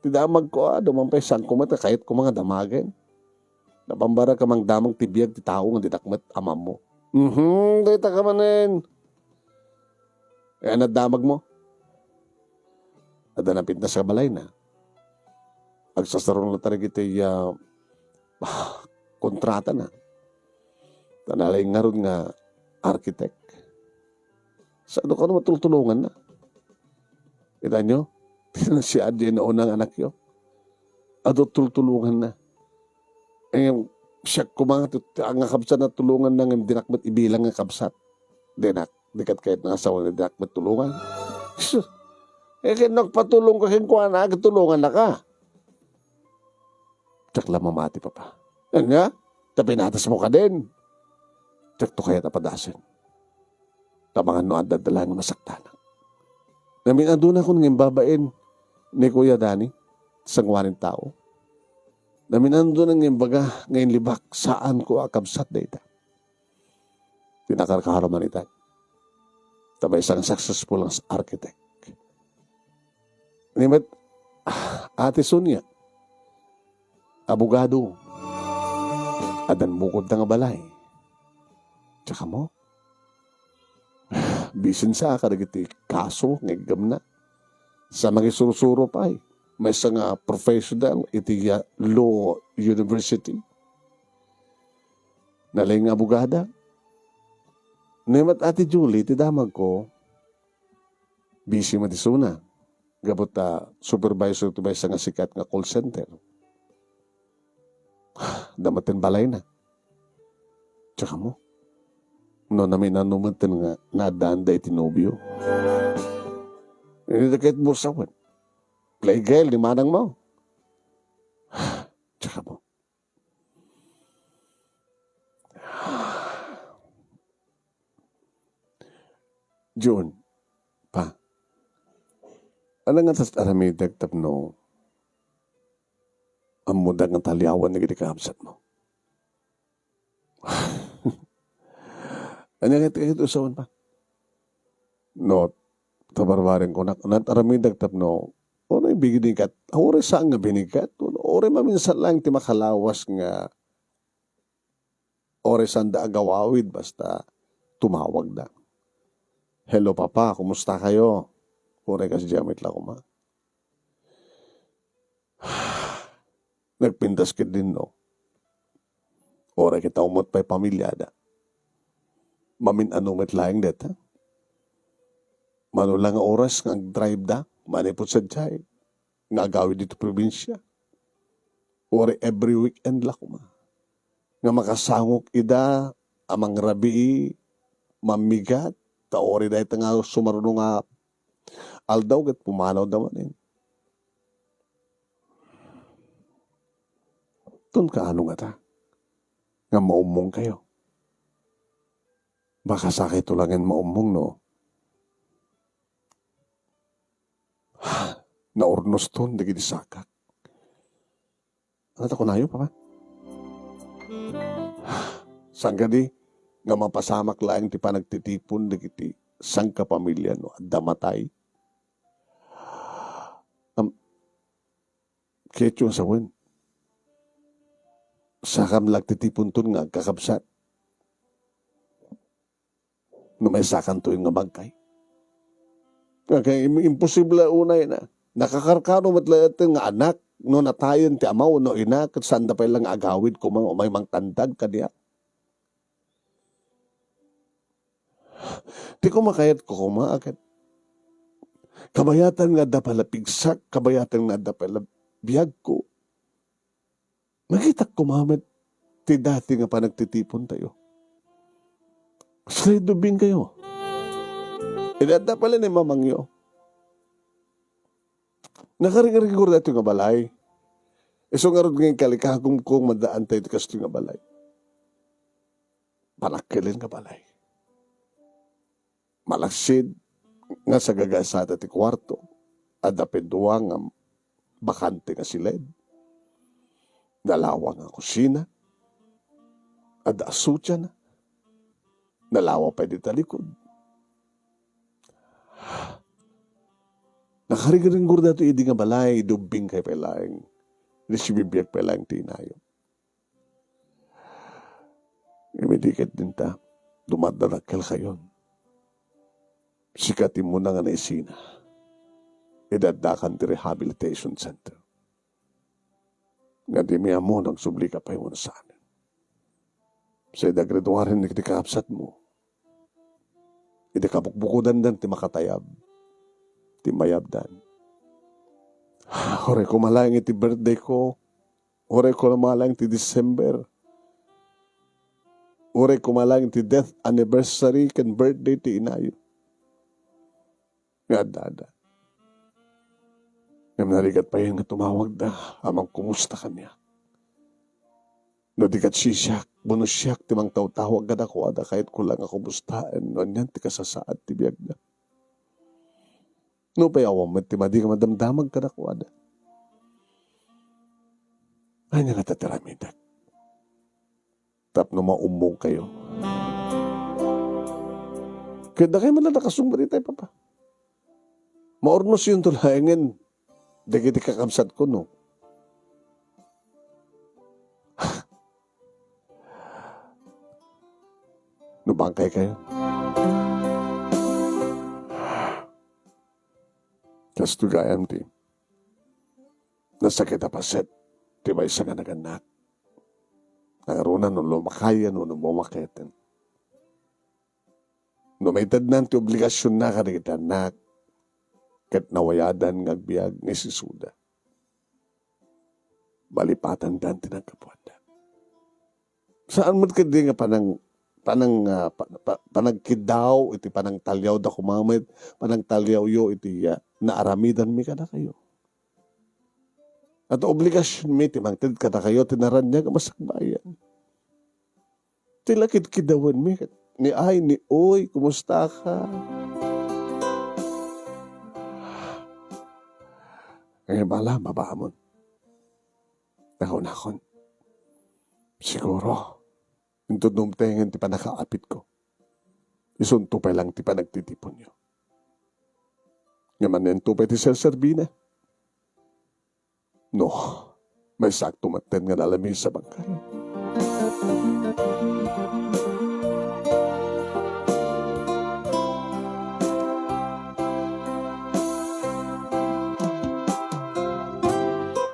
Ti damagko, adu man pay sangko met, kayatko nga damagen. Napambara ka mangdamag ti biag ti tao nga dinak met amammo. Mhm, dayta ka manen. Eh, anad damag mo? Adda napintas ka balayna. Agsasarong la tarigiti, ah, kontratana. Ta nalaing ngarud nga architect. Saan do kano matultulonganna? Kita nyo? Si Adi na unang anakyo. Adu tultulonganna. Eh, siak koma nga tut-, nga kabsat na tulonganna nga dinak met ibilang nga kabsat. Dinak, di ket kayat nga asawa nga dinak met tulongan. Sus. Eh, ken nagpatulong ka kenkuana, agtulonganna ka. Diak la mamati, papa. Ania? Ta pinatas mo kadin. Diakto kayat a padasen. Ta mangan no adda-adda laeng nga masaktanak. Namin-adunakon nga imbabain ni Kuya Dani, sanguanin tao. Namin-aduna nga imbaga nga inlibak, saanko a kabsat dayta. Ti nakarkaro man ita. Ta maysa nga successful nga architect. Ni met, ah, Ate Sonia, abogado. Addan bukod nga balay. Tsaka mo, bisin sa kadagiti kaso nga iggamna. Sa mangisursuro pay, maysa nga professional iti, ah, law university. Nalaing nga abogada. Ni met Ate Julie, ti damagko, busy met isuna. Gapu ta supervisor ti maysa nga sikat nga call center. Adda met ti balayna. Tsaka mo, no namin-ano met nga naaddaanda iti nobio. Ini da ket busawen. Playgirl ni manang mo. Tsaka mo. Jun, pa, ano nga tas aramidek tapno ammodak nga taliawan dagiti kabsat mo? Ania ket, ket usawen pa? No, tabarbareng kunak, nat-, aramidek tapno, uray binigat, uray saan nga binigat, uray maminsan lang ti makalawas nga uray sanda agawawid, basta tumawagda. "Hello, Papa, kumusta kayo?" Uray kasdiay met la koma. Nagpintas ket dinno. Uray ket umot pay pamilyada. Mamin-ano met laeng deta. Mano la nga oras nga agdrive da, manipud sadiay, nga agawid dito probinsya. Uray every weekend la koma. Nga makasangok ida a mangrabii, mammigat, ta uray dayta nga sumaruno nga aldaw ket pumanawda manen. Ton kaano ngata nga maummongkayo? Makasakayto laeng maummong no naurnoston dagiti sakak. Ano ta kunayo, Papa? Saan kadi nga mapasamak laeng ti panagtitipon dagiti sangkapamilya no adda matay? Am, ketyo nga sawen. Sakam la agtitiponton nga agkakabsat. No maysakanto nga bangkay. Kaya im-, imposible unay na. Nakakarkano met layaten nga anak no natayen ti ama wenno ina ket saanda pay la nga agawid koma umay mangtandag kaniak. Ti kumakayat ko koma ket kabayatan nga adda pay la pigsak, kabayatan nga adda pay la biagko. Nakitak koma met ti dati nga panagtitipontayo. Sila idubingkayo. Idi adda pay la ni mamangyo. Nakaringringgor daytoy nga balay. Isu ngarud nga inkalikagumko nga madaantayo ti kastoy nga balay. Panakkilen nga balay. Malaksid nga sagagaysada ti kuarto, adda pay dua nga bakante nga siled. Nalawa nga kusina, adda asutsiana. Nalawa pay dita likod. Nakaringringgor daytoy idi nga balay, idi ubbingkay pay laeng. Idi sibibiag pay laeng ti inayo. Ngem idi ket dinta, dumadadakkelkayon. Sika ti immuna nga naisina. Idi addakan ti rehabilitation center. Nga dimi ammo no agsublika pay wenno saan. Sa idi agraduaren dagiti kakabsatmo, idi kabukbukodandan ti makatayab, ti mayabdan. Uray koma laeng iti birthday ko, uray koma laeng ti December, uray koma laeng ti death anniversary ken birthday ti inayo. Nga adda. Ngem narigat payen nga tumawagda a mangkumusta kaniak. No di ket siak, wenno siak ti mangtawtawag kadakuada, kayatko la nga kumustaen no anian ti kasasaad ti biagda. Nupay awan met ti madi nga madamdamag kadakuada. Ania ngata ti aramidek tapno maummongkayo? Ket dakay man la nakasungbat itay, Papa. Maurnosyonto laengen dagiti kakabsatko, no? No bangkaykayo. Kastoy gayam ti nasakit a paset ti maysa nga nagannak. Nangruna no lumakayen wenno bumaketen. No maitednan ti obligasionna kadagiti annak, ket nawayadan nga agbiag nga isisuda. Malipatandan ti nanggapuanda. Saan met ketdi nga panang-, panang-, ah, pa-, pa-, panagkiddaw iti panangtaliawda koma met, panangtaliawyo iti, ah, naaramidanmi kadakayo. Ket obligasionmi ti mangted kadakayo ti naraniag a masakbayan. Ti la kidkiddawenmi ket ni ay, ni uy, kumusta ka? Ngem ala, babaamon. Nakunakon. Siguro, inton dumtengen ti pannakaapitko, isunto pay lang ti panagtitiponyo. Ngem anianto pay ti serserbina? No, maysakto metten nga nalamisa bangkay.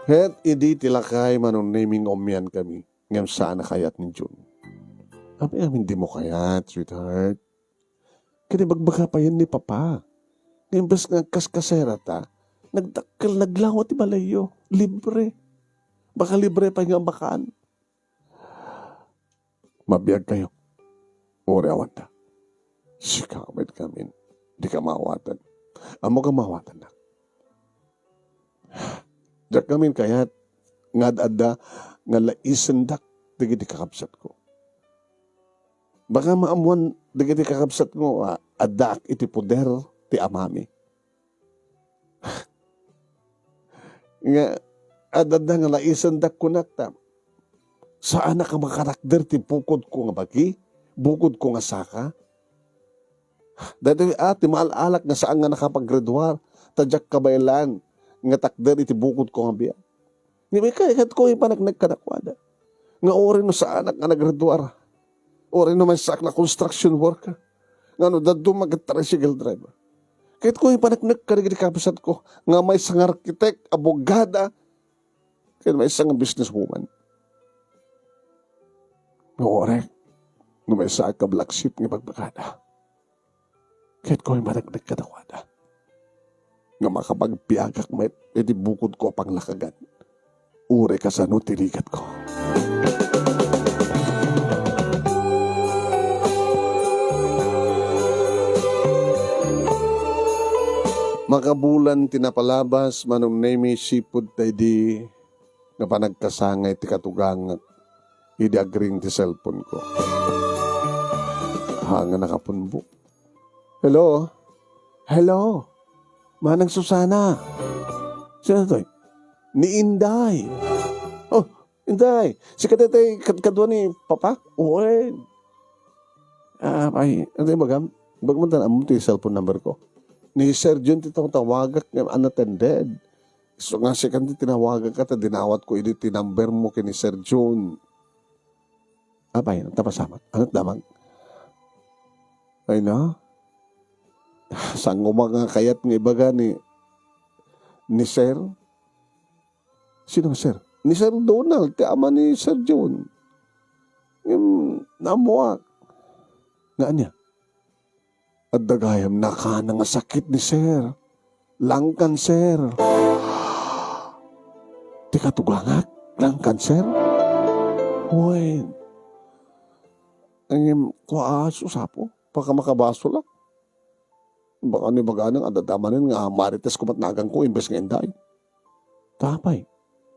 Ket idi ti lakay, Manong Neming, ummiankami, ngem saan a kayat ni Jun. Amin-amin dimo kayat, sweetheart. Ket ibagbaga payen ni Papa nga imbes nga agkaskaserata, nagdakkel, naglawa ti balayyo. Libre. Baka libre pay nga makan. Mabiag kayo. Uray awan ta. Sika met ngamin. Di ka maawatan. Ammo ka maawatannak. Diak ngamin kayat nga ad-adda nga laisendak dagiti kakabsatko. Baka maammoan dagiti kakabsatko, ah, addaak iti poder ti Amami. Nga ad-adda nga laisendak kunak ta, saanak a makatakder ti bukodko nga bagi, bukodko nga saka. Daytoy, ah, ti maal-alak nga saan nga nakapaggraduar, ta diak kabaelan nga takder iti bukodko nga biag. Ngem ikay, kayatko ipaneknek kadakuada nga uray no saanak nga naggraduar, uray no maysaak nga construction worker, nga no dadduma ket tricycle driver. Kayatko ipaneknek kadagiti kabsatko nga maysa nga arkitek, abogada, ken maysa nga businesswoman. Nga uray no maysaak nga black sheep nga ibagbagada. Kayatko ipaneknek kadakuada nga makapagbiagak met iti bukodko a panglakagan, uray kasano ti rigatko. Makabulan ti napalabas, Manong Nemy, sipud ta idi nga panagkasangay ti katugangak idi agring ti cellphone ko. Haan nga nakapunbo. Hello? Hello? Manang Susana? Sino toy? Ni Inday. Oh, Inday. Sika daytoy kad-, kadua ni Papa? Wen. Ah, ay, ano yung bagam? Bagam ta, ammo ti cellphone number ko. Ni Sir Jun ti tawagak nga unattended. So nga, sika ti tinawagak ta dinawatko idi ti number mo ken ni Sir Jun. Apay, napasamak. Ano damag? Ay na? Saan ko nga kayat nga ibaga ni, ni Sir? Sino nga Sir? Ni Sir Donald, ti ama ni Sir Jun. Ngem, naammoak. Nga ania? Adda gayam nakana nga sakit ni Sir. Lung cancer. Ti katugangak, lung cancer? Wen. Ngem, kua, Sus Apo, baka makabasol, ah. Baka ni baganang adadamanen nga marites kumat nagan ko imbes nga inday. Tapay.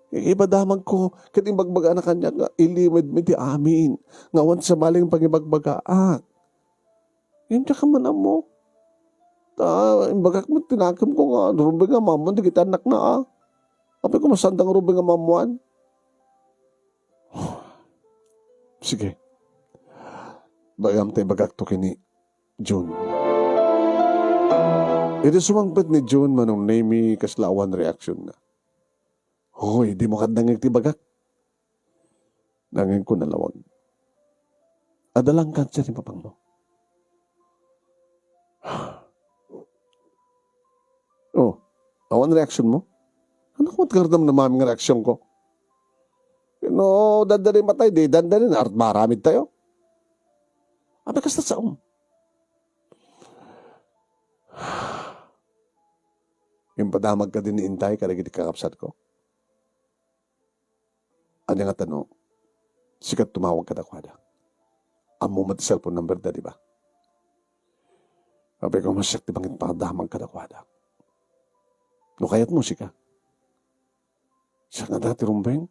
Ipadamag ko, ket imbagbagana kaniak nga ilimedmi ti amin, nga awan sabali nga pangibagbagaak. Ngem diak man ammo. Ta, imbagak met ti nakemko nga rumbeng nga ammoan dagiti annakna, a. Apay ko masandang rumbeng nga ammoan? Sige. Bagam ta ibagak to ken ni Jun. Idi sumangpet ni Jun, Manong Nemy, kasla awan reaksionna. Hoy, dimo kadnangeg ti bagak. Nangengko nalawag. Adda lung cancer ni papangmo. Oh, awan reaksionmo? Ano ko matgartam na mami nga reaksionko? No, dandani matay, di dandani na art maramid tayo. Abi kasta sa um. Impadamag ka din ni Intay, kadagiti kakabsat ko. Ania nga tano, sika tumawag kadakuada. Ammo met ti cellphone number da, di ba? Apay ko, masiak ti pangipadamag kadakuada. No kayatmo, sika. Siak nga da ti rumbeng.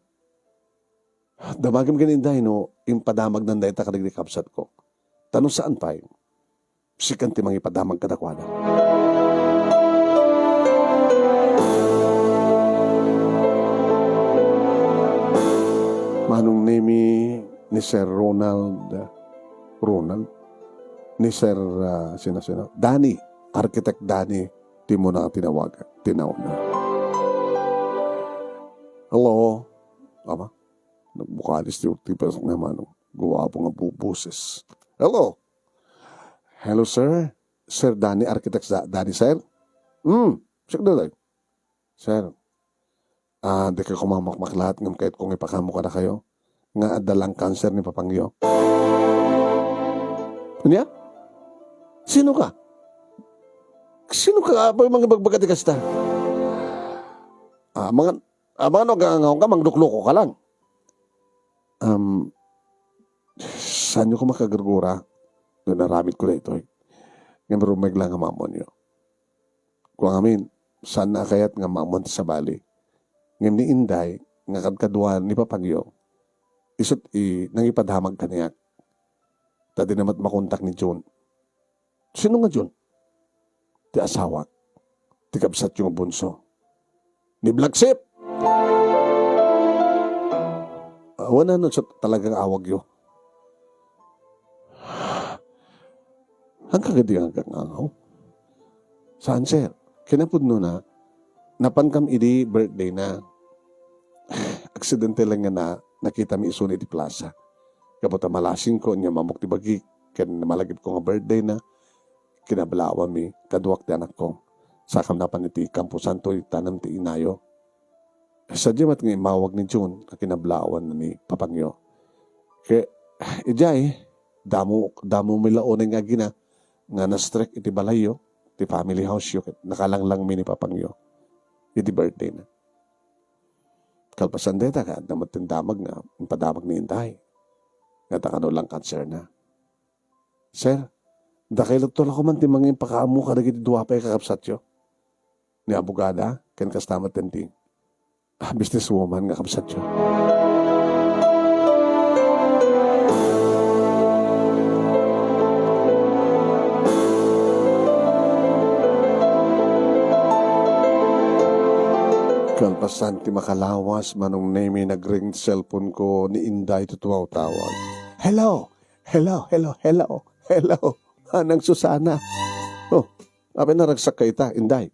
Damagem ken Inday no impadamagnan dayta kadagiti kabsatko. Ta no saan pay, sikan ti mangipadamag kadakuada. Manong Nemy, ni Sir Ronald, Ronald? Ni Sir, ah, sino, sino? Danny, Architect Danny, ti muna tinawag, tinawag na. Hello? Ama? Nagbukalis ti ultipas nga mano. Guwapo nga bu-, boses. Hello? Hello, sir? Sir Danny, Architect Da-, Danny, sir? Hmm, check the line. Sir, ah, di ka kumamakmaklat ngem kayat kong ipakaammo kadakayo nga adda lung cancer ni papangyo. Ania? Sino ka? Sino ka nga apay mangibagbaga ti kasta? Ah, mga Amano nga, nga, nga, manglukloko ka lang. Um, saanyo ko makagurgura no inaramid ko daytoy? Ngem rumeg lang nga maamonyo. Kuangamin, saan a kayat nga maamuan ti sabali. Ngem ni Inday, nga kadkaduan ni Papangyo, isut' i nangipadamag kaniak. Ta dina met makontak ni Jun. Sino nga Jun? Ti asawak. Ti kabsatyo nga bunso. Ni Black Sheep! Awan na, no, sa talagang awagyo. Hangka gadi nga agngangaw? Saan, sir? Kinapudno na, napankam idi birthday na. Aksidente lang nga na, nakitami isu iti plaza. Gapu ta malasingko, nya mammok ti bagik, ken malagipko nga birthday na, kinablawanmi, kaduak ti anakko. Sakam napan iti kamposanto, itanem ti inayo. Sadiay met nga immawag ni Jun nga kinablawan ni Papangyo. Ket, idiay, damo, damo mi la unay nga agina nga na-strike iti balayyo, ti family house-yo, ket nakalanglang mi ni Papangyo iti birthday na. Kalpasan dayta, ket adda met ti damag nga impadamag ni Inday. Nga ta kano lang cancer na. Sir, dakay latta la koma ti mangimpakaammo kadagiti dua pay a kakabsatyo. Ni abogada, ken kasta met ti, ah, businesswoman nga kabsatyo. Kalpasan ti makalawas, Manong Nemi, nagring ti cellphone ko ni Inday ti tutuaw tawag. Hello! Hello, hello, hello, hello. Anang Susana. Oh, apay naragsak ka ita, Inday?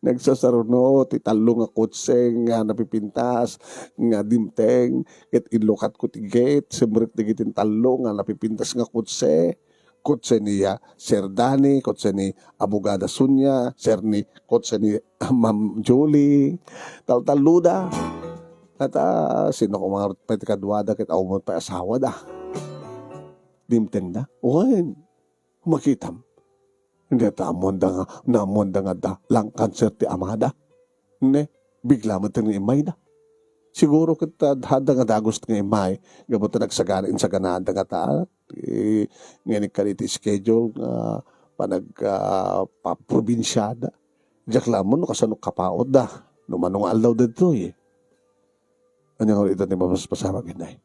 Nagsasaruno ti tallo nga kotse nga napipintas, nga dimteng, ket inlukatko ti gate, simrek dagiti tallo nga napipintas nga kotse. Kotse ni, ah, Sir Danny, kotse ni Abogada Sonia, sir ni, kotse ni, ah, Ma'am Julie. Taltalloda. Ket, ah, sino koma pay ti kaduada ket awan met pay asawada? Dimtengda? Wen, makitam. Ket ammoanda nga, ammoanda nga adda lung cancer ti amada. Ne, bigla met nga immayda. Siguro ket, ah, adda nga dagus nga immay, gapu ta nagsagana, insaganaanda nga ta, eh, nga inikkan iti schedule nga panag, ah, paprobinsiada. Diak la ammo no kasano kapautda, no mano nga aldaw daytoy. Ania ngarud ita ti mapaspasamak, Inday?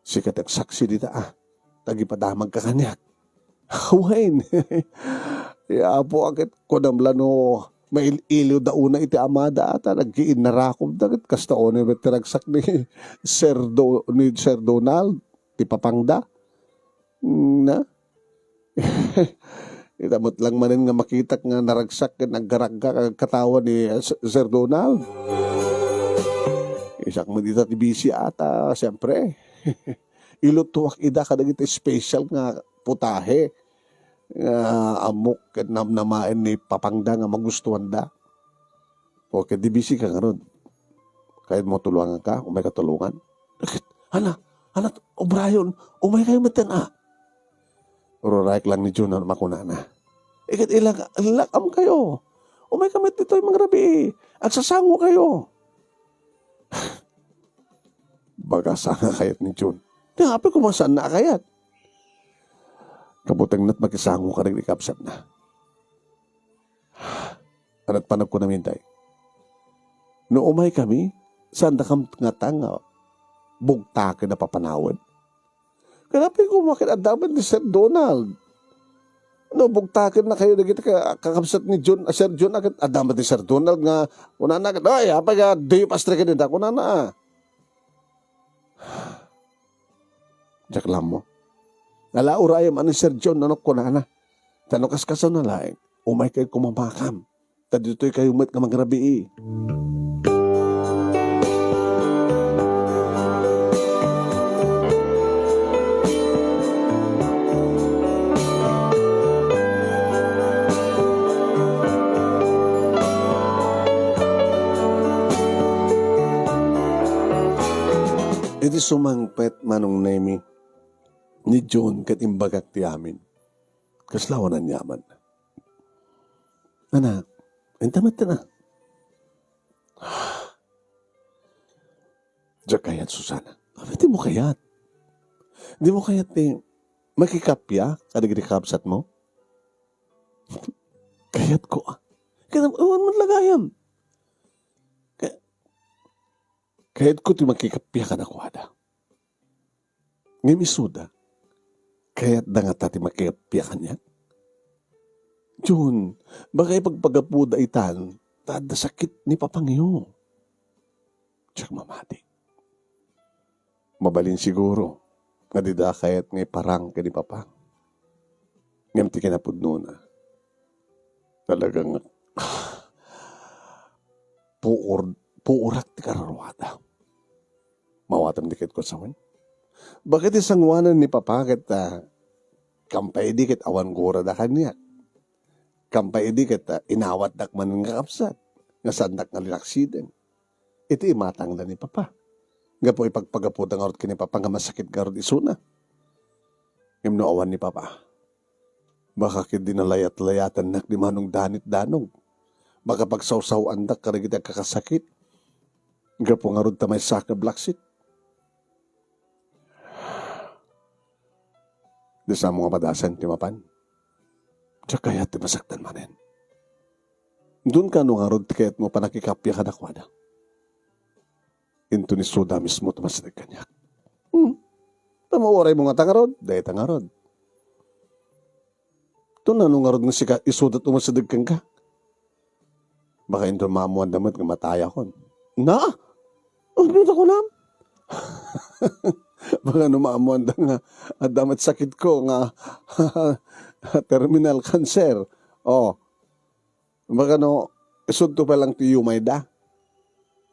Sika ti agsaksi dita, a. Ta agipadamagka kaniak. Wen. Ya Apo, a, ket kunam la no mail-iliwda unay iti amada, a, ta nagkiinnarakomda, ket kasta unay met ti ragsak ni Sir Do-, ni Sir Donald, ti papangda. Na? Ita met lang manen nga makitak nga naragsak ken aggaragga katawa ni, ah, S-, Sir Donald. Isak met ita ti busy ata, siempre. Ilutuak ida kadagiti special nga putahe nga ammok ken namnamaen ni papangda nga magustuanda. O, ket di busy ka ngarud. Kayatmo tulonganka? Umayka tulongan? Ket, ana, ana, O'Brien, umaykayo metten, a. Ururaek lang ni Jun, a, makunana. Iket ilak-, ilak-amkayo. Umayka met ditoy mangrabii. Agsasangokayo. Baga sanga kayat ni Jun. Ti apay koma saanna a kayat? Kabutengna ti makisango kadagiti kabsatna. Ket panagkunami, Inday, no umaykami, saandakam ngata nga bugtaken a papanawen? Ket apay koma ket adda met ni Sir Donald? No bugtakennakayo dagiti ka-, kakabsat ni Jun, a, Sir Jun, a, ket adda met ni Sir Donald nga kunana ket, "Ay, apay nga diyo pastreken ida?" kunana, a. Diak la ammo. Ala, urayem, a, ni Sir John, nano kunana. Ta no kaskasano laeng, umaykayo koma makam. Ta ditoykayo met nga mangrabii. Idi sumangpet, Manong Nemi, ni Jun ket imbagak ti amin. Kasla awan aniaman. Anak, inta met na. Kayat, Susana. Apay dimo kayat? Dimo kayat ti makikappia kadagiti kakabsatmo? Kayatko, ah. Kayat, awan man lagayam. Kay-, kayatko ti makikappia kadakuada. Ngem isuda, kayatda ngata ti makikappia kaniak? John, baka ipagpagapuda itan, ta adda sakit ni papangyo. Diak mamati. Mabalin siguro nga dida kayat nga iparang ken ni Papa. Ngem ti kinapudnona, talaga nga puor-, puorak ti kararuada. Mawatem ti kayatko a sawen. Baka ti sangoanan ni Papa ket, ah, kampay idi ket awan gurada kaniak. Kampay idi ket, ah, inawatdak manen nga kakabsat, nga saandak nga relaxiden. Iti imatangda ni Papa. Gapu ipagpagapuda ngarud ken ni Papa nga masakit ngarud isuna. Ngem no awan ni Papa, baka ket di nalayat-layatannak di manong danit-danog. Baka pagsawsaw-andak kadagiti agkakasakit. Gapu ngarud ta maysa nga blacksit. Di sa mo nga padasan ti mapan. Diak kayat ti masaktan manen. Don kano ngarud ti kayatmo panakikappia kadakuada? Inton isuda mismo ti umasideg kaniak. Hmm. Ta mauray mo ngata ngarud, dayta ngarud. Ton nano ngarud nga sika isuda ti umasideg kenka? Baka inton maammoanda met nga matayakon. Na? Ano ta kunam? Baka no maammoanda nga adda met sakitko nga terminal cancer. Oh. Baka no, isudto pa lang ti yumayda.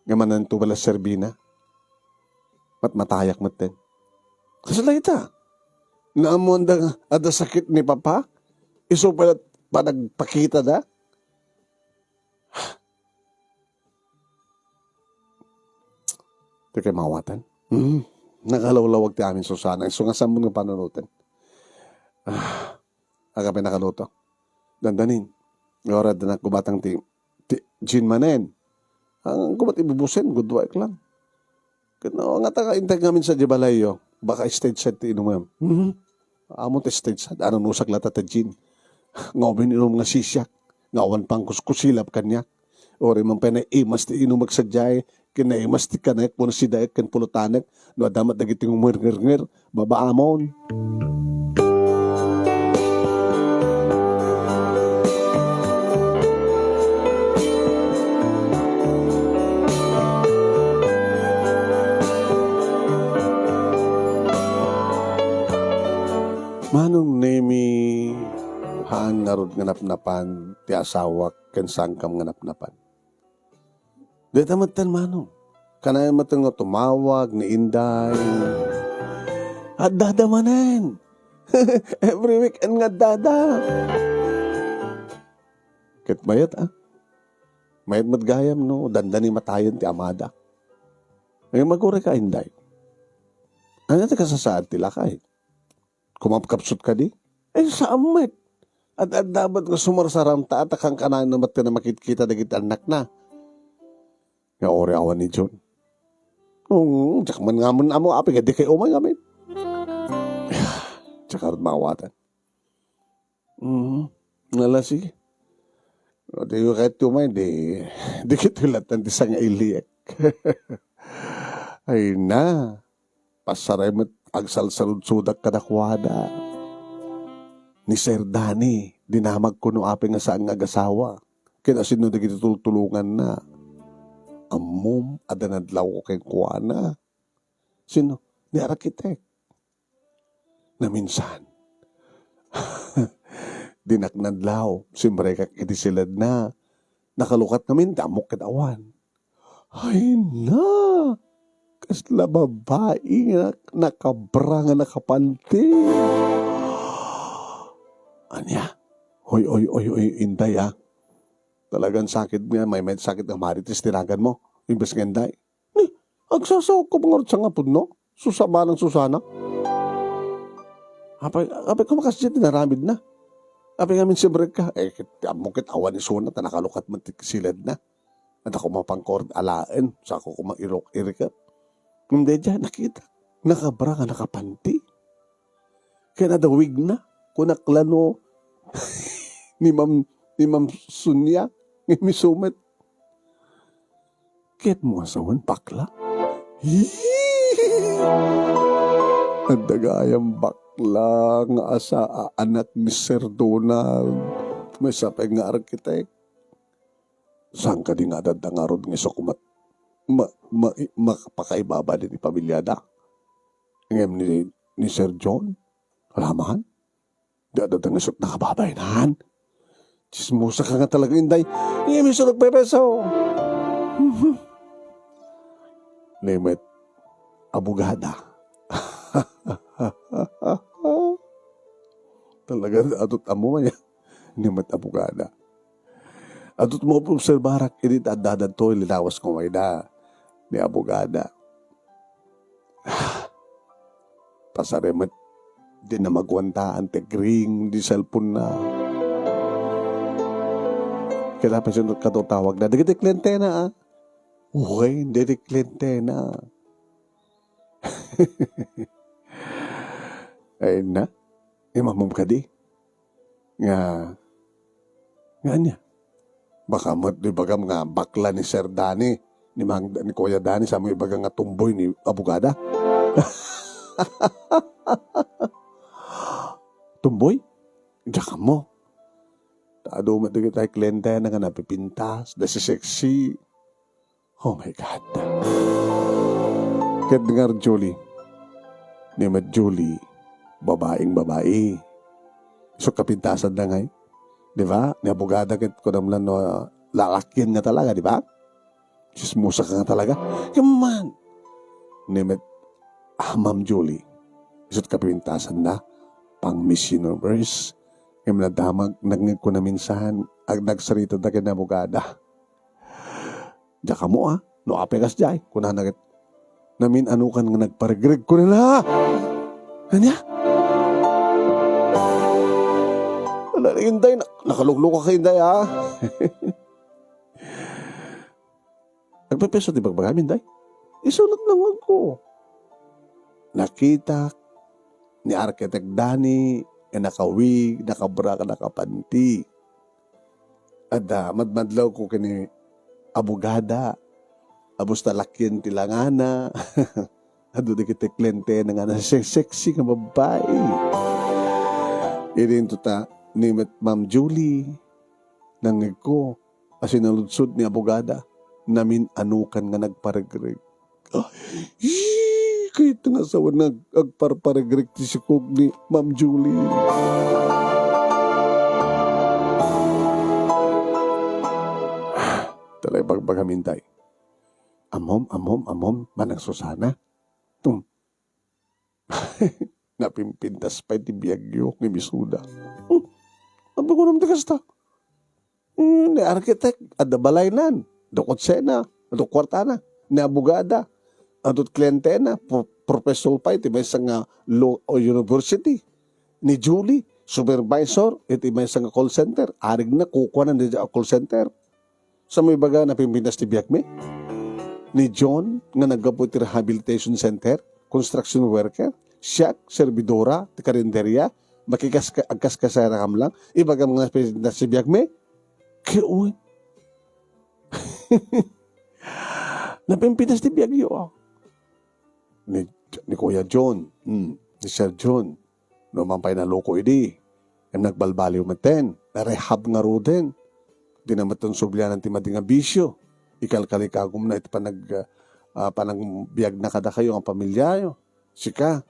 Nga mananto pala serbina. Mat-, matayak metten. Kasla ita? Naammoanda nga adda sakit ni Papa? Isu pala panagpakitada? Ti kay mawatan? Hmm. Nakalawlawag ti amin, Susana. Isu nga sammon nga panunoten. Ah, aga pinakaluto. Dandanin. Nga oras da nagkubatang ti, ti gin manen. Ang kubat ibubusen, gudwaek lang. Ket no, nga taga integ ngamin sa di balayyo, baka stage set ti inumem. Mhm. Amo ti stage set, ano nusak lata ta gin. Nga umin inum nga sisiak, nga awan pang kuskusilap kaniak. Uri man pay naimas ti inumek sadiay, ken naimas ti kanek, wenno sidaek ken pulutanek, no adda met dagiti ngumngirngirngir, babaamon. Manong Nemi, haan ngarud nga napnapan ti asawak ken saankam nga napnapan. Dayta metten, Manong. Kanayon metten nga tumawag ni Inday. Addada manen. Every weekend nga addada. Ket mayat, ah. Mayat met gayam no dandani matayen ti amada. Ay, maguray ka, Inday. Ania ti kasasaad ti lakay? Kumapkapsut kadi? Ay, saan met. Ad-adda met nga sumarsaramta, ta kankanayon met ti namakitkita dagiti annakna. Nga uri awan ni John. Oo, diak man ngamin ammo, apay nga di kay umay ngamin. Diak ngarud maawatan. Mhm. Ala, sige. No, di kayo umay, di, di kito ilatan ti sangailiek. Ay na. Pasaray met agsalsaludsodak kadakuada. Ni Sir Danny, dinamag kuno apay nga saan nga agasawa. Ken asino dagiti tultulonganna? Ammom, adda nadlawko kenkuana. Sino? Ni Arakitek. Naminsan, dinak nadlaw, simrekak iti siledna. Nakalukat ngamin, ti ammok ket awan. Ay na! Kasla babai nga nakabra nga nakapanti. Ania? Oy, oy, oy, oy, Inday, ah. Talagan sakit nga, may, may sakit nga marites ti naganmo. Imbes nga Inday. Ni, agsasaokko ngarud sangapudno. Susa manang Susana. Apay, apay kumakas diay ti naramidna. Apay ngamin simrekka. Eh, ket, ammo ket awan isuna, ta nakalukat met ti siledna. Adda koma pangkor alaen, sako koma irok-irikep. Ngem daydiay, nakita, nakabra nga nakapanti. Ken adda wigna, kunak la no ni Ma'am, ni Ma'am Sonia, nga misumet. Ket mo asawan bakla? Adda gayam bakla nga asa a anak ni Sir Donald. Maysa pay nga arkitek. Saan kadi nga adda ngarud nga isukmat? Ma-, ma-, makapakaibaba ditoy pamilyada. Ngem ni, ni Sir John, alaman? Di adda nga isut nakababaynan. Chismosa ka nga talaga, Inday. Ngem isu nagpepeso. Ni met abogada. Talaga, adut ammo man yan. Ni met abogada. Adut mo obserbarak, idi adda dadtoy, linawas ko mayda ni abogada. Pasari met, di na maguantaan ti ring di cellphone na. Kaya pa siya kato tawag na, dagiti kliente na, ah. Uy, dagiti kliente na. Ay na, imamom kadi. Nga, nga ania? Baka met ibagam nga bakla ni Sir Danny, ni Mang, ni Kuya Danny, sa mo ibaga nga tumboy ni abogada? Tumboy? Diak ammo. Ta adu met dagiti kliente na nga napipintas, da sexy. Oh my God. Ket ngar Julie. Ni met Julie, babaeng babai. Isu kapintasan da ngay. Di ba? Ni abogada ket kunam lan no, lalakien nga talaga, di ba? Chismosa ka nga talaga. Kaman. Ni met, ah, Ma'am Julie. Isut kapintasan da. Pang Miss Universe. Ngem nadamag, nangngeg ko na minsan, ag nagsarita da ken abogada. Diak ammo, ah, no apay kasdiay, kunana ket, namin-anokan nga nagparegreg, kunana. Ania? Ala, Inday, nak-, nakalukluka ka, Inday, ah. Nagpepeso ti bagbagam, Inday? Isu met nangngegko. Nakitak ni Architect Danny nga nakawig, nakabra, nakapanti. Adda, madmadlawko ken ni abogada. Abus ta lakien ti langana. Adu dagiti kliente na nga nase-, sexy nga babbai. Idinto ta ni met Ma'am Julie, nangngegko, a sinaludsod ni abogada, namin-anokan nga nagparegreg. Ay, kayat nga asawan nga ag-, agparparegreg ti sikog ni Ma'am Julie. Talaga bagbagam, Inday. Ammom, ammom, ammom, Manang Susana. Tum-, Napimpintas pay ti biagyo nga imisuda. Hmm, apay kunam ti kasta? Hmm, ni architect, adda balaynan, adda kotsena, adda kuartana, ni abogada, adda klientena, pro-, professor pay iti maysa nga law o university. Ni Julie, supervisor iti maysa nga call center. Arigna, kukuanan iti call center. Sa mo ibaga, napimpintas ti biagmi? Ni John nga naggapu iti rehabilitation center, construction worker, siak, servidora ti karinderia, makikas-, agkaskasarakam lang, ibagam nga napimpintas ti biagmi? Ket wen. Napimpintas ti biagyo, ah. Ni, ni Kuya John, hmm, ni Sir John, no man pay naluko idi, ngem nagbalbaliw metten, narehab ngaruden. Dina metten sublianan ti madi nga bisio. Ikalkalikagumna iti panag-, ah, panagbiagna kadakayo nga pamiliayo. Sika,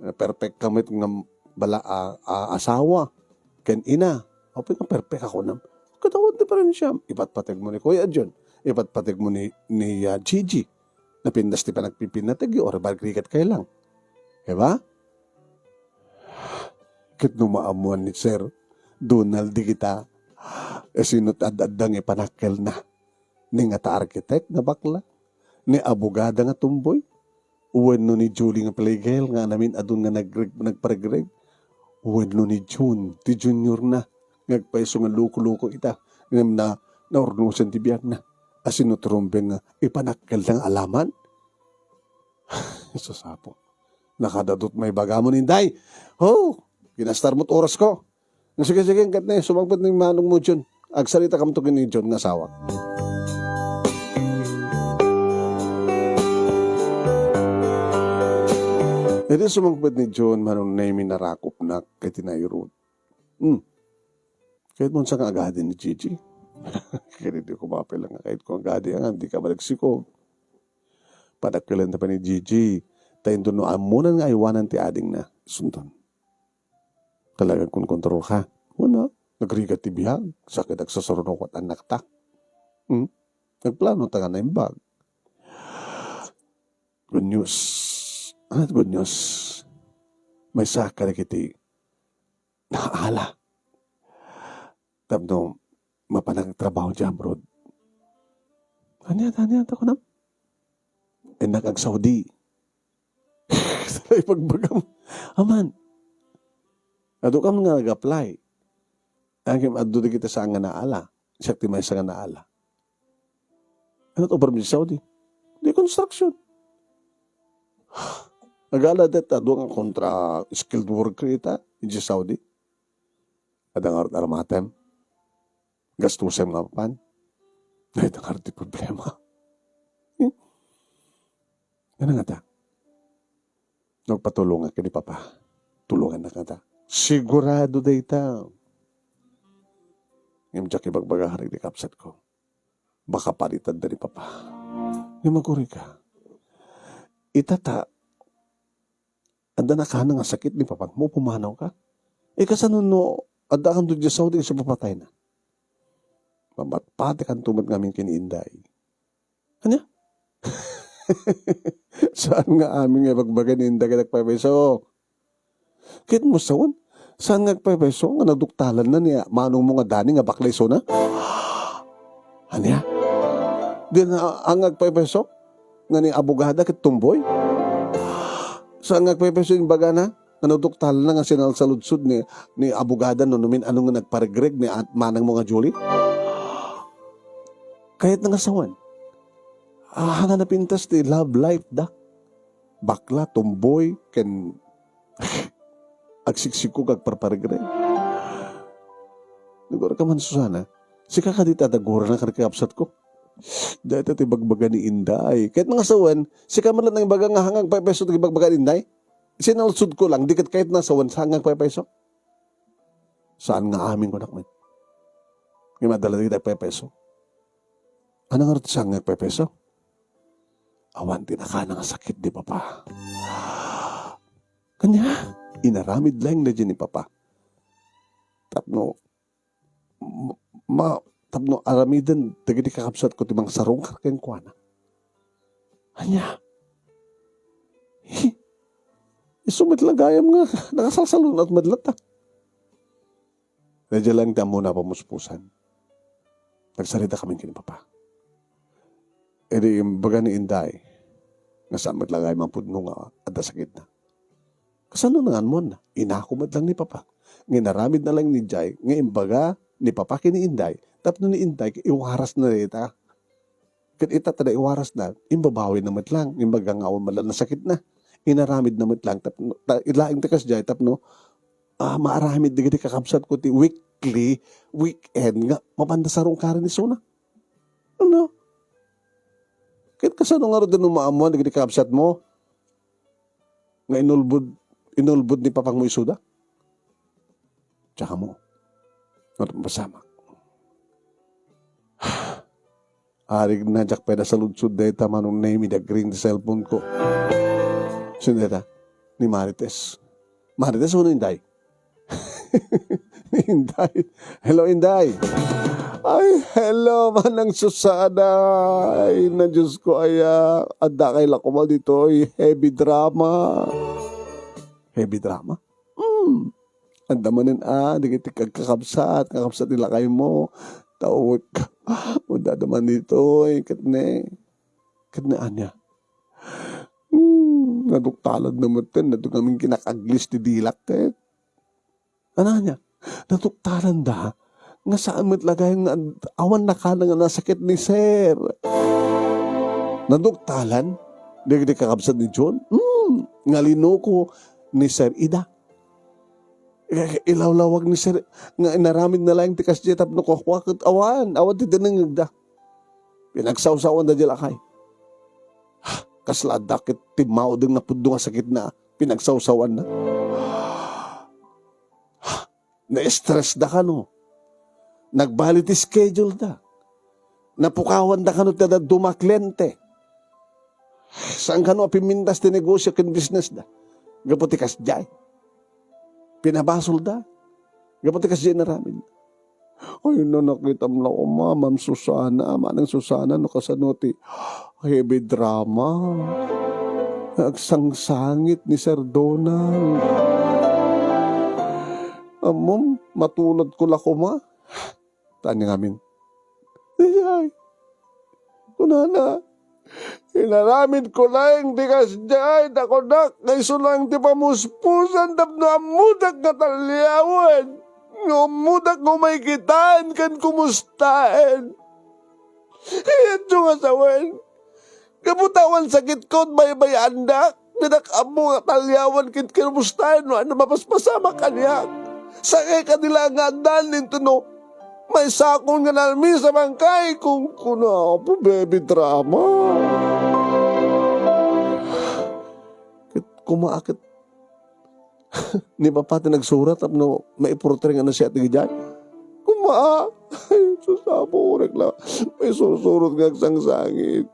eh, perfect ka met nga bala-, ah, ah, asawa ken ina. Apay nga perfect a kunam? Ket awan diferensiam. Ipatpategmo ni Kuya John. Ipatpategmo ni, ni, ah, Gigi. Napintas ti panagpipinateg, o rebar kriket kay lang. Diba? Ket no maammuan ni Sir Donald dagita, eh, sino ti ad-adda nga ipanakkelna? Ni ngata arkitek nga bakla? Ni abogada nga tumboy? Wenno ni Julie nga playgirl nga namin-adun nga nagreg-, nagparegreg? Wenno ni Jun, ti junior na, nga agpayso nga loko-loko ita, ngem na, naurnosen ti biagna? A sino ti rumbeng nga ipanakkelna nga alaman? Sus, Apo. Nakadadut may bagamon, Inday. Oh, ginastar mo't orasko. Sige, sige, ket ne, sumangpet ni manongmo, John. Agsaritakam to ken ni John nga asawak. Idi sumangpet ni John, Manong Nemi, narakopnak ket nairut. Hmm. Kayatmo sa nga agadi ni Gigi? Ket idi ko mapil nga kayatko agadi, nga di ka malagsikog. Padakkelan ta pa ni Gigi, ta inton no ammonan nga aywanan ti adingna, isunton. Talagang konkontrol ka. Wala. Nagrigat ti biag. Sakit agsasarunok ket annakta. Hmm? Nagplano ta nga naimbag. Good news. Ano good news? Maysa ka dagiti naala. Tapno mapan agtrabaho diay abroad. Ania, ania, ta kunam? Innak ag-Saudi. Saan ipagbagam? Aman. Adu kam nga nag-apply. Agim adda dagiti saan nga naala. Siak ti maysa nga naala. Ano to, from Saudi? Di construction. Agala det, adu nga kontra skilled worker ita, idiay Saudi. Adda nga aramatem. Gastusem nga mapan. Dayta nga ti problema. Hmm? Ano nga ta? Nagpatulongak ken ni Papa. Tulongannak nga ta. Sigurado dayta. Ngem diak ibagbaga kadagiti kabsatko. Baka paritan da ni Papa. Ngem agurayka. Ita ta, adda nakana nga sakit ni Papangmo, pumanawka. E, kasano no adda kanto diay Saudi isu papatayna? Mamatpatikanto met ngamin ken ni Inday. Ania? Saan nga amin nga ibagbaga ni Inday ket agpaypayso? Kayatmo sawen, saan nga agpaypayso nga naduktalanna ni manongmo nga Dani nga bakla isuna? Ania? Di na nga agpaypayso nga ni abogada ket tumboy? Saan nga agpaypayso imbagana nga naduktalanna nga sinalsaludsod ni, ni abogada no, no min-ano nga nagparegreg ni at-, manongmo nga Julie? Kayatna nga sawen. Ah, haan nga napintas ti love life da. Bakla, tomboy, ken agsiksikog, agparparegreg. Nagura ka man, Susana. Sika kadi ti adagurana kadagiti kabsatko. Dayta ti bagbaga ni Inday. Kayatna nga sawen, sika man lang nang ibaga nga haan nga agpaypayso ti bagbaga ni Inday. Sinalsudko lang, di ket kayatna nga sawen, saan nga agpaypayso? Saan nga amin, kunak met. Nga madala dagiti agpaypayso. Ano nga ti saan nga agpaypayso? Awan ti nakana nga sakit ni Papa. Kanya, inaramid laeng daydi ni Papa. Tapno, ma-, ma-, tapno aramiden dagiti kakabsatko ti mangsarungkar kenkuana. Ania? Hi, isu met la gayam nga nakasalsalun-at met latta. Daydiay laeng ti ammona a pamuspusan. Nagsaritakami ken ni Papa. Idi imbaga ni Inday, nga saan met la gayam a pudno nga adda sakitna. Kasano nga ammoanna? Inako met lang ni Papa. Nga inaramidna lang ni Jay, nga imbaga ni Papa ken ni Inday, tapno ni Inday, iwarasna dayta. Ket ita, ta iwarasna, imbabawina met lang, imbaga nga awan man lang nasakitna. Inaramidna met lang, tapno, ta, ilaing ti kasdiay, tapno, ah, maaramid dagiti kakabsatko ti weekly, weekend, nga mapanda sarungkaren isuna. Ano? Ket kasano ngarud no maammoan dagiti kakabsatmo nga inulbod, inulbod ni Papangmo isuda? Tsaka mo. Ngarud, mapasamak. Arig na, diak pay nasaludsod dayta, Manong Nemi, nag-ring ti cellphone ko. Sino dayta? Ni Marites. Marites wenno Inday? Inday. Hello, Inday. Ay, hello, Manang Susana. Ay, na Diyos ko, aya. Adda kay la koma ditoy. Heavy drama. Heavy drama? Hmm. Adda manen, ah, dagiti kag-, kakabsat, kakabsat ni lakaymo. Tawek. Adda man ditoy. Ket ne. Ket ne, ania. Hmm, naduktalan na met ten, nadto ngamin kinakaglis ti dilak, ket. Ano niya? Naduktalan da, nga saan met lagay nga ad-, awan nakana nga nasakit ni Sir. Naduktalan? Dagiti kakabsat ni John, hmm, nga linuko ni Sir Ida. I-, ilawlawag ni Sir nga inaramidna laeng ti kasdiay tapno kua ket awan, awan ti dinengngegda. Pinagsawsawanda diay lakay. Kasla adda ket timmaudeng napudno nga sakitna, pinagsawsawanna. Na-stressda kano. Nagbali ti schedule da. Napukawanda kano ti dadduma a kliente. Saan kano a pimmintas ti negosyo ken business da. Gapu ti kasdiay. Pinabasolda. Gapu ti kasdiay inaramid. Ay, no, nakitam la koma, Ma'am Susana, Manang Susana, no kasano ti heavy drama. Agsangsangit ni Sir Donald. Ammom, matulodko la koma. Ania ngamin. Ay, kunana, inaramidko laeng ti kasdiay, ta kunak nga isu laeng ti pamuspusan tapno ammodak nga talliawen, nga ummodak nga umay kitaen ken kumustaen. Kayatyo nga sawen, gapu ta awan sakitko, baybay-andak, dinak ammo nga talliawen ken kumustaen no ania mapaspasamak kaniak. Sakay kadi la nga addaan ditoy no maysakon nga nalmisa mankay, kunkuna, Apo, baby drama. Ket kuma a ket ni Papa ti nagsurat tapno maiportray nga nasia ti gidiay. Kuma, ay, sus, Apo, uray la, may sursurot nga agsangsangit.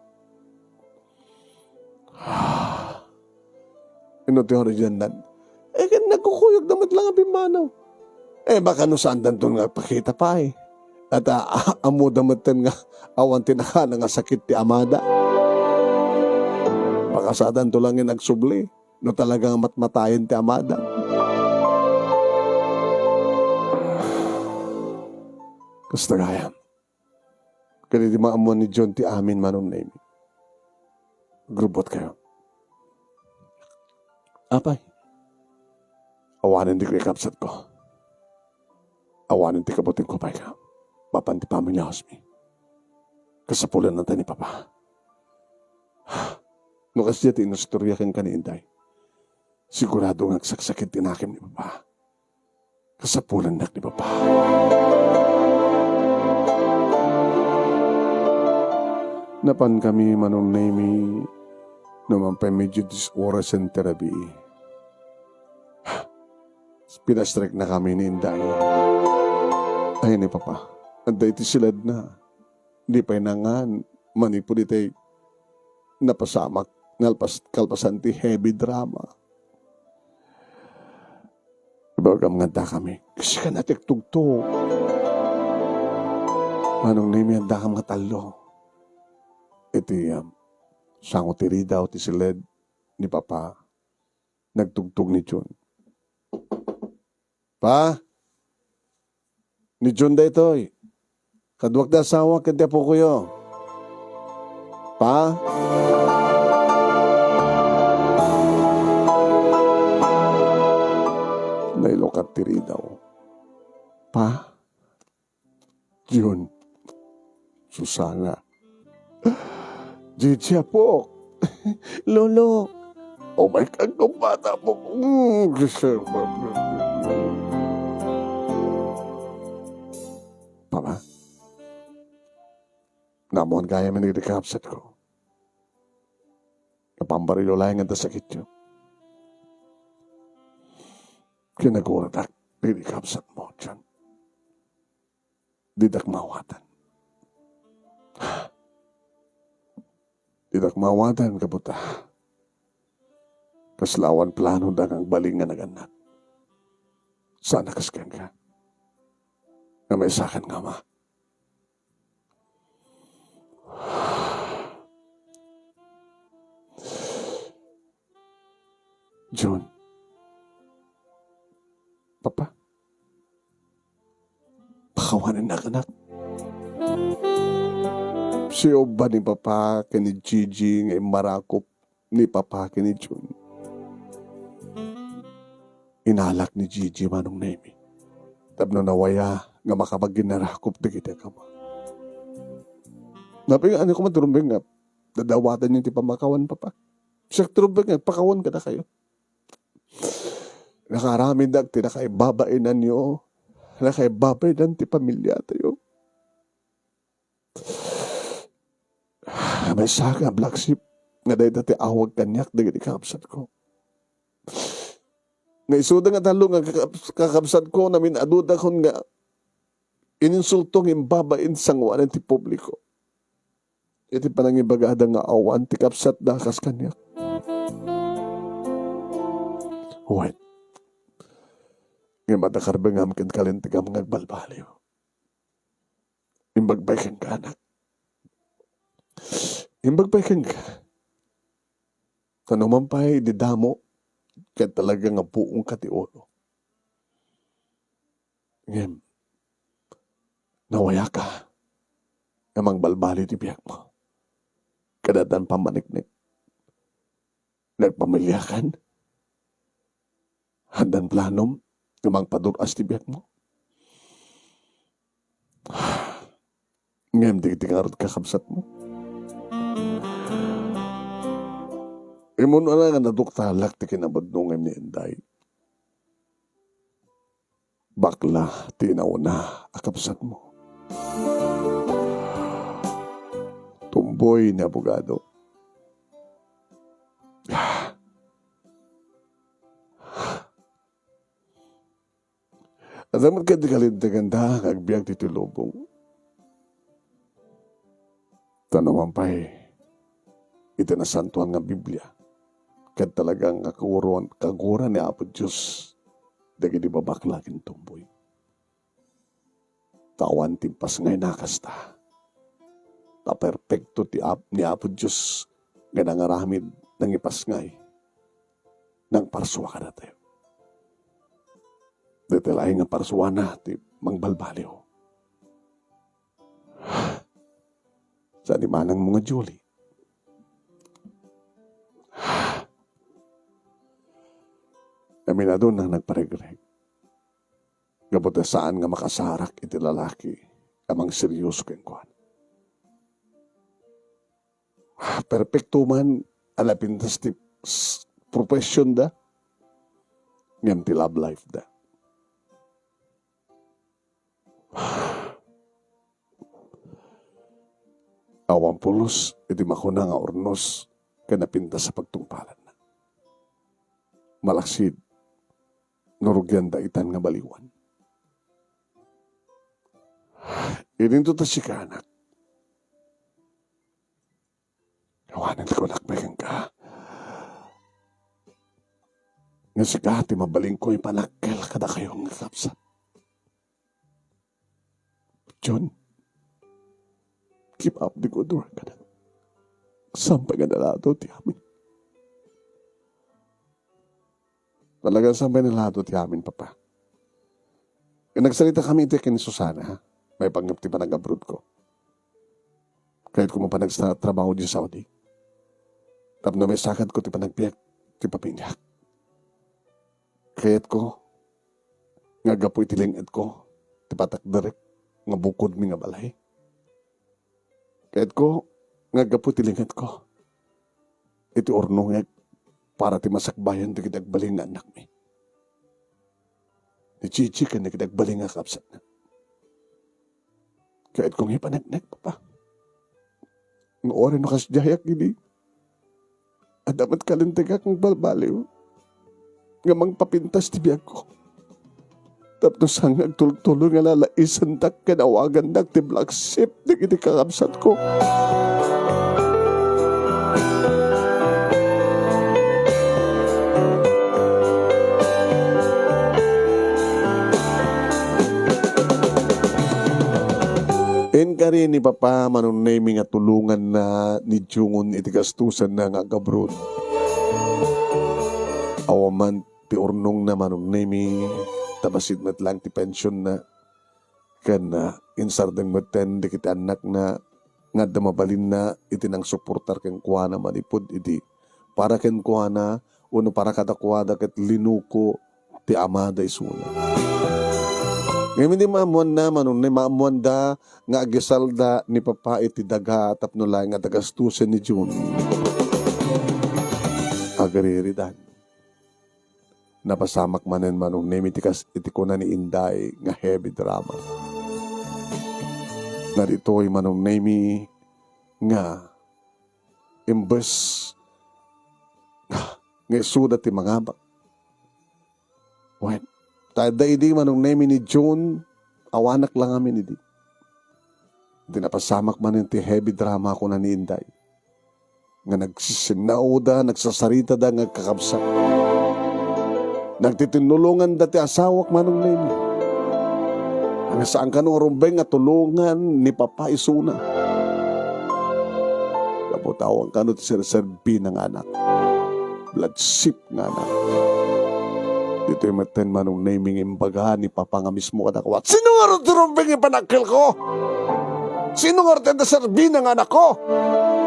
Inno ti oras diay, Dad? Eh, ken nagkukuyogda met la nga pimmanaw. Eh, baka no saandanton nga agpakita pay. At, ah, ammoda metten nga awan ti nakana nga sakit ti amada. Baka saandanto laeng agsubli no talaga nga matmatayen ti amada. Kasta gayam. Ket idi maammuan ni John ti amin, Manong Nemy, agrubbotkayo. Apay, awanen ti kakabsatko. Awanen ti kabutengko pay ka. Mapan ti pamilya, Josmi. Kasapulan na tayo ni Papa. No kasdiay ti inistorya kenka ni Inday, sigurado nga agsaksakit ti nakem ni Papa. Kasapulannak ni Papa. Napan kami, Manong Nemy, no man pay medyo dies orasen ti rabii. Pinastrek na kami ni Inday. Ay, ni Papa, adda iti siledna. Di pay nangan manipud itay napasamak, nalpas-, kalpasan ti heavy drama. Ibagam nga adda kami. Sika na ti agtugtog. Manong Nemy, adda kam nga tallo. Iti, um, sango ti ridaw ti siled ni Papa. Nagtugtog ni John. Pa? Ni John daytoy. Kaduak ti asawak ken ti apokoyo. Pa? Nailukat ti ridaw. Pa? John. Susana. Gigi, apok. Lolo. Oh my God, kumbata mo. Mm, Papa, naammoan gayam iti kakabsatko. Napambarilo laeng nga adda sakityo. Kinaguratak iti kakabsatmo, John. Didak maawatan. Didak maawatan, gapu ta kasla awan planoda nga agbalin nga nagannak. Saan a kas kenka nga maisakan nga ama. John. Papa. Pakawanennak, anak. Siubba ni Papa ken ni Gigi nga immarakop ni Papa ken ni John. Inalak ni Gigi, Manong Nemy, tapno nawaya nga makapaginarakop dagiti agama. Napingan ko man ti rumbeng nga dadawatanyo ti pammakawan, Papa. Siak ti rumbeng nga agpakawan kadakayo. Nakaaramidak ti nakaibabainan yo, nakaibabainan ti pamiliatayo. Maysa nga black sheep nga dayta ti awag kaniak dagiti kakabsatko. Nga isuda nga tallo nga kakab-, kakabsatko, namin-aduda kun nga ininsulto nga imbabain sangoanan ti publiko. Iti panangibagada nga awan ti kabsatda kas kaniak. Wen, ngem adda karbengam ken kalintegam nga agbalbaliw. Imbag pay kenka, anak. Imbag pay kenka. Ta no man pay idi damo, ket talaga nga buongka ti ulo. Ngem, nawayaka nga mangbalbaliw ti biagmo. Ket addan pammaneknek. Nagpamiliakan? Addan planom nga mangpadur-as ti biagmo? Ngem dagiti ngarud kakabsatmo? Immun-una nga naduktalak ti kinapudno ngem ni Inday. Bakla ti inauna a kabsatmo. Tumboy ni abogado. Adda met kadi kalinteganda nga agbiag ditoy lubong. Ta no man pay iti nasantoan nga Biblia, ket talaga nga kaguruan, kaguran ni Apo Dios dagiti babakla ken tumboy. Ta awan ti impasngayna a kasta. Ta perpekto ti Ap-, ni Apo Dios nga nangaramid, nangipasngay, nangparsua kadatayo. Dayta laeng nga parsuana ti mangbalbaliw. Saan ni manangmo nga Julie? Aminadon a nagparegreg. Gapu ta saan nga makasarak iti lalaki a mangserioso kenkuana. Perpekto man a napintas ti s-, professionda, ngem ti love life da. Awan pulos iti makuna nga urnos ken napintas a pagtungpalanna. Malaksid no rugianda itan nga baliwan. Idinto ta sika, anak. Awanen kunak pay kenka nga sika ti mabalinko ipanakkel kadakayo nga kabsat. John, keep up the good work, anak. Saan pay nga nalado ti amin. Talaga saan pay nalado ti amin, Papa. Nagsalita kami iti ken ni Susana, ha? Maipanggep ti panag-abroad ko. Kayatko man panagtrabaho di Saudi. Tapno maisakadko ti panagbiag ti pamiliak. Kayatko nga gapu iti leng-etko ti patakderek nga bukodmi nga balay. Kayatko nga gapu iti leng-etko iti urnongek para ti masakbayan dagiti agbalin nga annakmi. Ni Chichi ken dagiti agbalin nga kabsatna. Kayatko nga ipaneknek, Papa. Nga uray no kasdiayak idi, adda met kalintegak nga agbalbaliw nga mangpapintas ti biagko. Tapno saan nga agtultuloy nga lalaisendak ken awagandak ti black sheep dagiti kakabsatko. Inkari ni Papa, manunnaymi nga tulonganna ni June iti gastusanna nga agabroad. Awan man ti urnongna, manunnaymi, ta bassit met laeng ti pensionna. Ken, ah, insardeng metten dagiti annakna nga adda mabalinna iti nangsuportar kenkuana manipud idi para kenkuana wenno para kadakuada ket linuko ti amada isuna. Ngem idi maammoanna, manunnay maammoanda nga agisalda ni Papa iti daga tapno laeng a dagastosen ni June. gariridan. Napasamak manen, Manong Nemi, ti kas-, iti kuna ni Inday nga heavy drama. Nga ditoy, Manong Nemi, nga imbes nga isuda ti mangabak. Wen, ta adda idi, Manong Nemi, ni June, awanak la ngamin idi. Di napasamak manen ti heavy drama, kuna ni Inday. Nga nagsisinnaoda, nagsasaritada nga agkakabsat. Nagtitinnulonganda ti asawak, Manong Nemi. Nga saan kano nga rumbeng nga tulongan ni Papa isuna. Gapu ta awan kano ti serserbina nga anak. Blood sip nga anak. Ditoy metten, Manong Nemi, nga imbaga ni Papa nga mismo kadakuada, "Sino ngarud ti rumbeng nga ipanakkelko? Sino ngarud ti adda serbina nga anakko?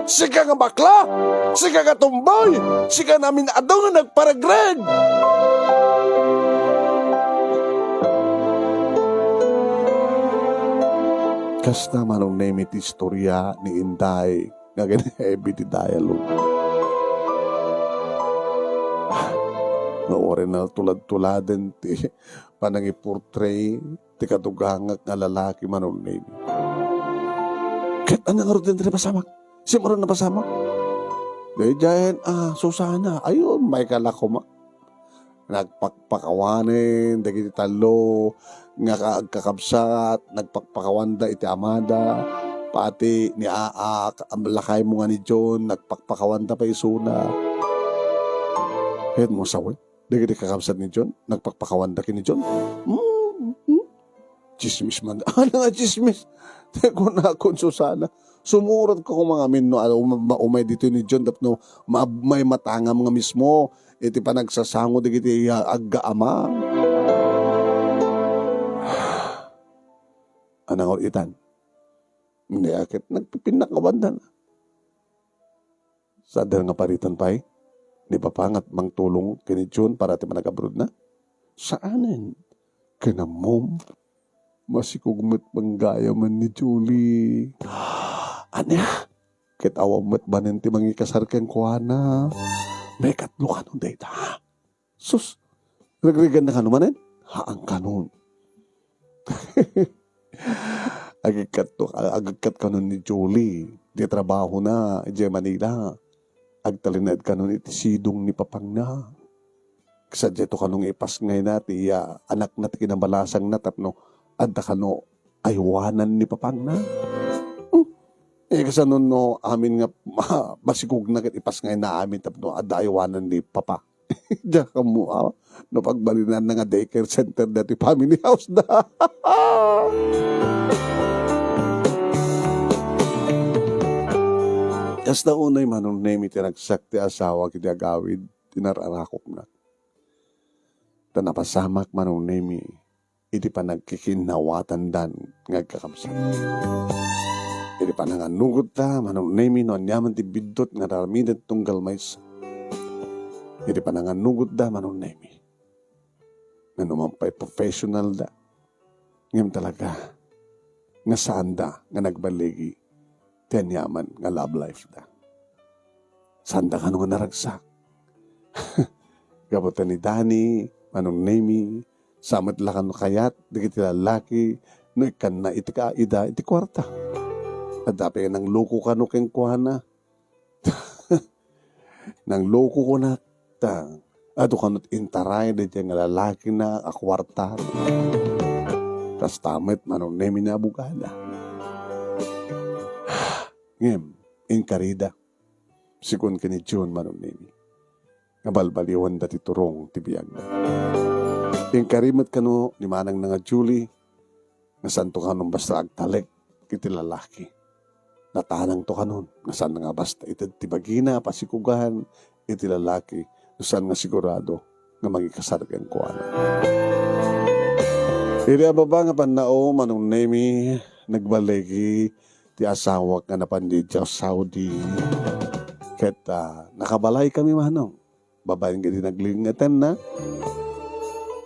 Sika nga bakla? Sika nga tumboy? Sika nga amin adu nga nagparegreg?" Kasta, Manong Nemi, ti istoria ni Inday nga agin-heavy ti dialogue. Nga uray naltulad-tuladen ti panangiportray ti kadugangak nga lalaki, Manong Nemi. Ket ania ngarud ti napasamak? Sino ngarud napasamak? Daydiayen a Susana. Ayun, maikala koma. Nagpakpakawanen dagiti tallo nga ka-, agkakabsat, nagpakpakawanda iti amada, pati ni Aak, am-, lakaymo nga ni John, nagpakpakawanda pay isuna. Ket mo sawen, dagiti kakabsat ni John, nagpakpakawanda ken ni John. Hmm, hmm. Chismis man. Ano nga chismis? Te, kunakon, Susana. Sumurat ko kung mga minno, ano, uma-, umay dito ni John, tapno ma-, may matangam nga mismo iti panagsasango dagiti, ah, aggaama. Anang ur-itan? Hindi, akit nagpipinnakawandan. Saan nga paritan pay ni Papa nga mangtulong ken ni John para ti managabrodna? Saanen. Ken ammom, masikog met panggayam ni Julie. Ania? Ket awan met manen ti mangikasar kenkuana. Maikatlo kano dayta. Sus, regreganna kano manen? Haan kanon. Agikkat to, agikkat kanon ni Julie. Di trabahona idiay Manila. Agtalinaed kanon iti sidong ni Papangna. Sadiay to kanon nga ipasngayna ti, ah, anakna ti kinabalasangna tapno adda kano aywanan ni Papangna. Hmm. Eh, kasano no amin nga ma-, masikogna ket ipasngayna amin tapno adda aywanan ni Papa? Diak ammo, ah, no pagbalinanna nga daycare center dati family house da. Kasta unay, Manong Nemi, ti ragsak ti asawa iti agawid ti nararakopna. Ta napasamak, Manong Nemi, iti panagkikinnawatandan nga agkakabsat. Iti pananganugotta, Manong Nemi, no aniaman ti biddut nga aramiden tunggal maysa. Iti pananganugotda, Manong Nemi, nga numan pay professional da, ngem talaga nga saanda nga nagballigi ti aniaman nga love life da. Saanda kano nga naragsak. Gapu ta ni Dani, Manong Nemi, sa met la kano kayat dagiti lallaki no ikkanna iti ka-, ida iti kuarta. Adda pay nangloko kano kenkuana. Nangloko kunak ta adu kano ti intaray daydiay nga lalakina a kuarta. Kasta met, Manong Nemi, ni abogada. Ngem, inkarida. Sigun ken ni June, Manong Nemi, nga balbaliwanda ti turong ti biagda. Inkari met kano ni manangna nga Julie nga saanto kanon basta agtalek iti lalaki. Natanangto kanon nga saan nga basta ited ti bagina a pasikugan iti lalaki no saan nga sigurado nga mangikasar kenkuana. Iti ababa nga pannao, Manong Nemi, nagballigi ti asawak nga napan idiay Saudi. Ket, ah, nakabalaykami, Manong. Babaen iti naglingetenna,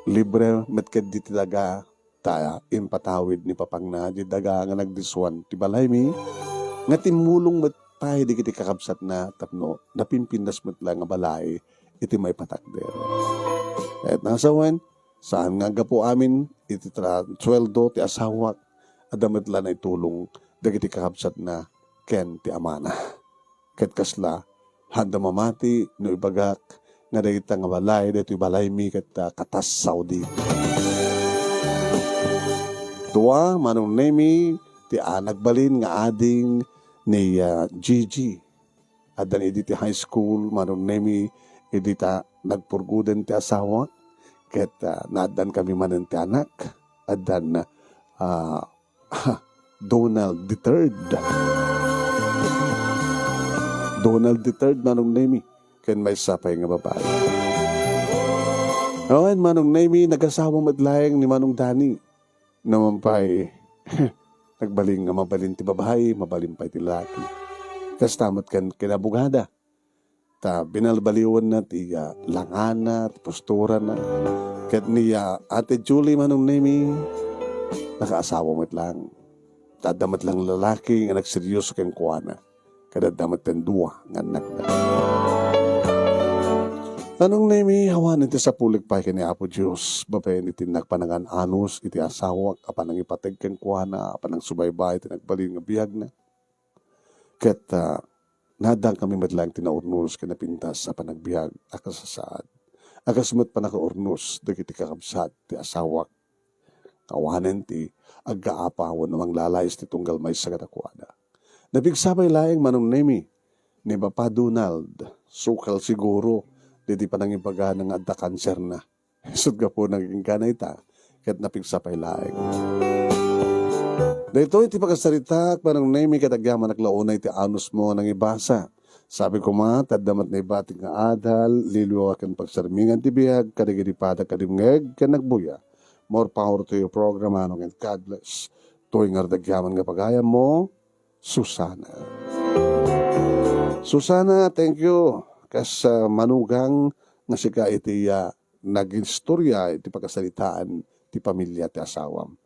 libre met ketdi ti daga, ta impatawid ni Papangna diay daga nga nagdisuan ti balaymi, nga timmulong met pay dagiti kakabsatna tapno napimpintas met la nga balay iti maipatakder. Ket nasawen, saan nga aggapu amin iti tra-, sueldo ti asawak, adda met la naitulong dagiti kakabsatna ken ti amana. Ket kasla, haanda mamati no ibagak nga dayta nga balay, daytoy balaymi ket, ah, katas Saudi. Dua, Manong Nemi, ti, ah, nagbalin nga ading ni, ah, Gigi. Addan idi ti high school, Manong Nemi, idi ta nagpurgoden ti asawa, ket, ah, naaddan kami manen ti anak. Addan, ah, Donald the third. Donald the third, Manong Nemi, ken maysa pay nga babai. Awan, Manong Nemi, nagasawa met laeng ni Manong Dani. Naman pay, nagbalin nga mabalin ti babai, mabalin pay ti lalaki. Kasta met ken, ken abogada. Ta binalbaliwenna ti, ah, langana, ti posturana. Ket ni, ah, Ate Julie, Manong Nemi, nakaasawa met lang. Ta adda met lang lalaki nga nagserioso kenkuana. Ket adda met ten dua nga annakna. Manong Nemi, awanen ti sapulik pay ken ni Apo Dios, babaen iti nagpanangan anus iti asawak a panangipateg kenkuana, a panangsubaybay iti nagbalin nga biagna. Ket, ah, naaddan kami met laeng ti naurnos ken napintas a panagbiag a kasasaad. A kas met pannakaurnos dagiti kakabsat ti asawak. Awanen ti aggaapa wenno manglalais ti tunggal maysa kadakuada. Napigsa pay laeng Manong Nemi, ni Papa Donald, sukal siguro, diti panangibagana nga adda kanserna. Isut' gapuna kenkuana ita, ket napigsa pay laeng. Daytoy ti pakasaritaak, Manong Nemi, ket agyamanak la unay ti anusmo a nangibasa. Sabi koma, ta adda met naibatik nga adal, liwliwa ken pagsarmingan ti biag kadagiti padak a dimngeg ken nagbuya. More power to your program, Manong, and God bless. Toy ngarud agyaman nga pagayammo, Susana. Susana, thank you. Kas, ah, manugang nga sika iti, ah, nagistorya iti pakasaritaan ti pamilia ti asawam.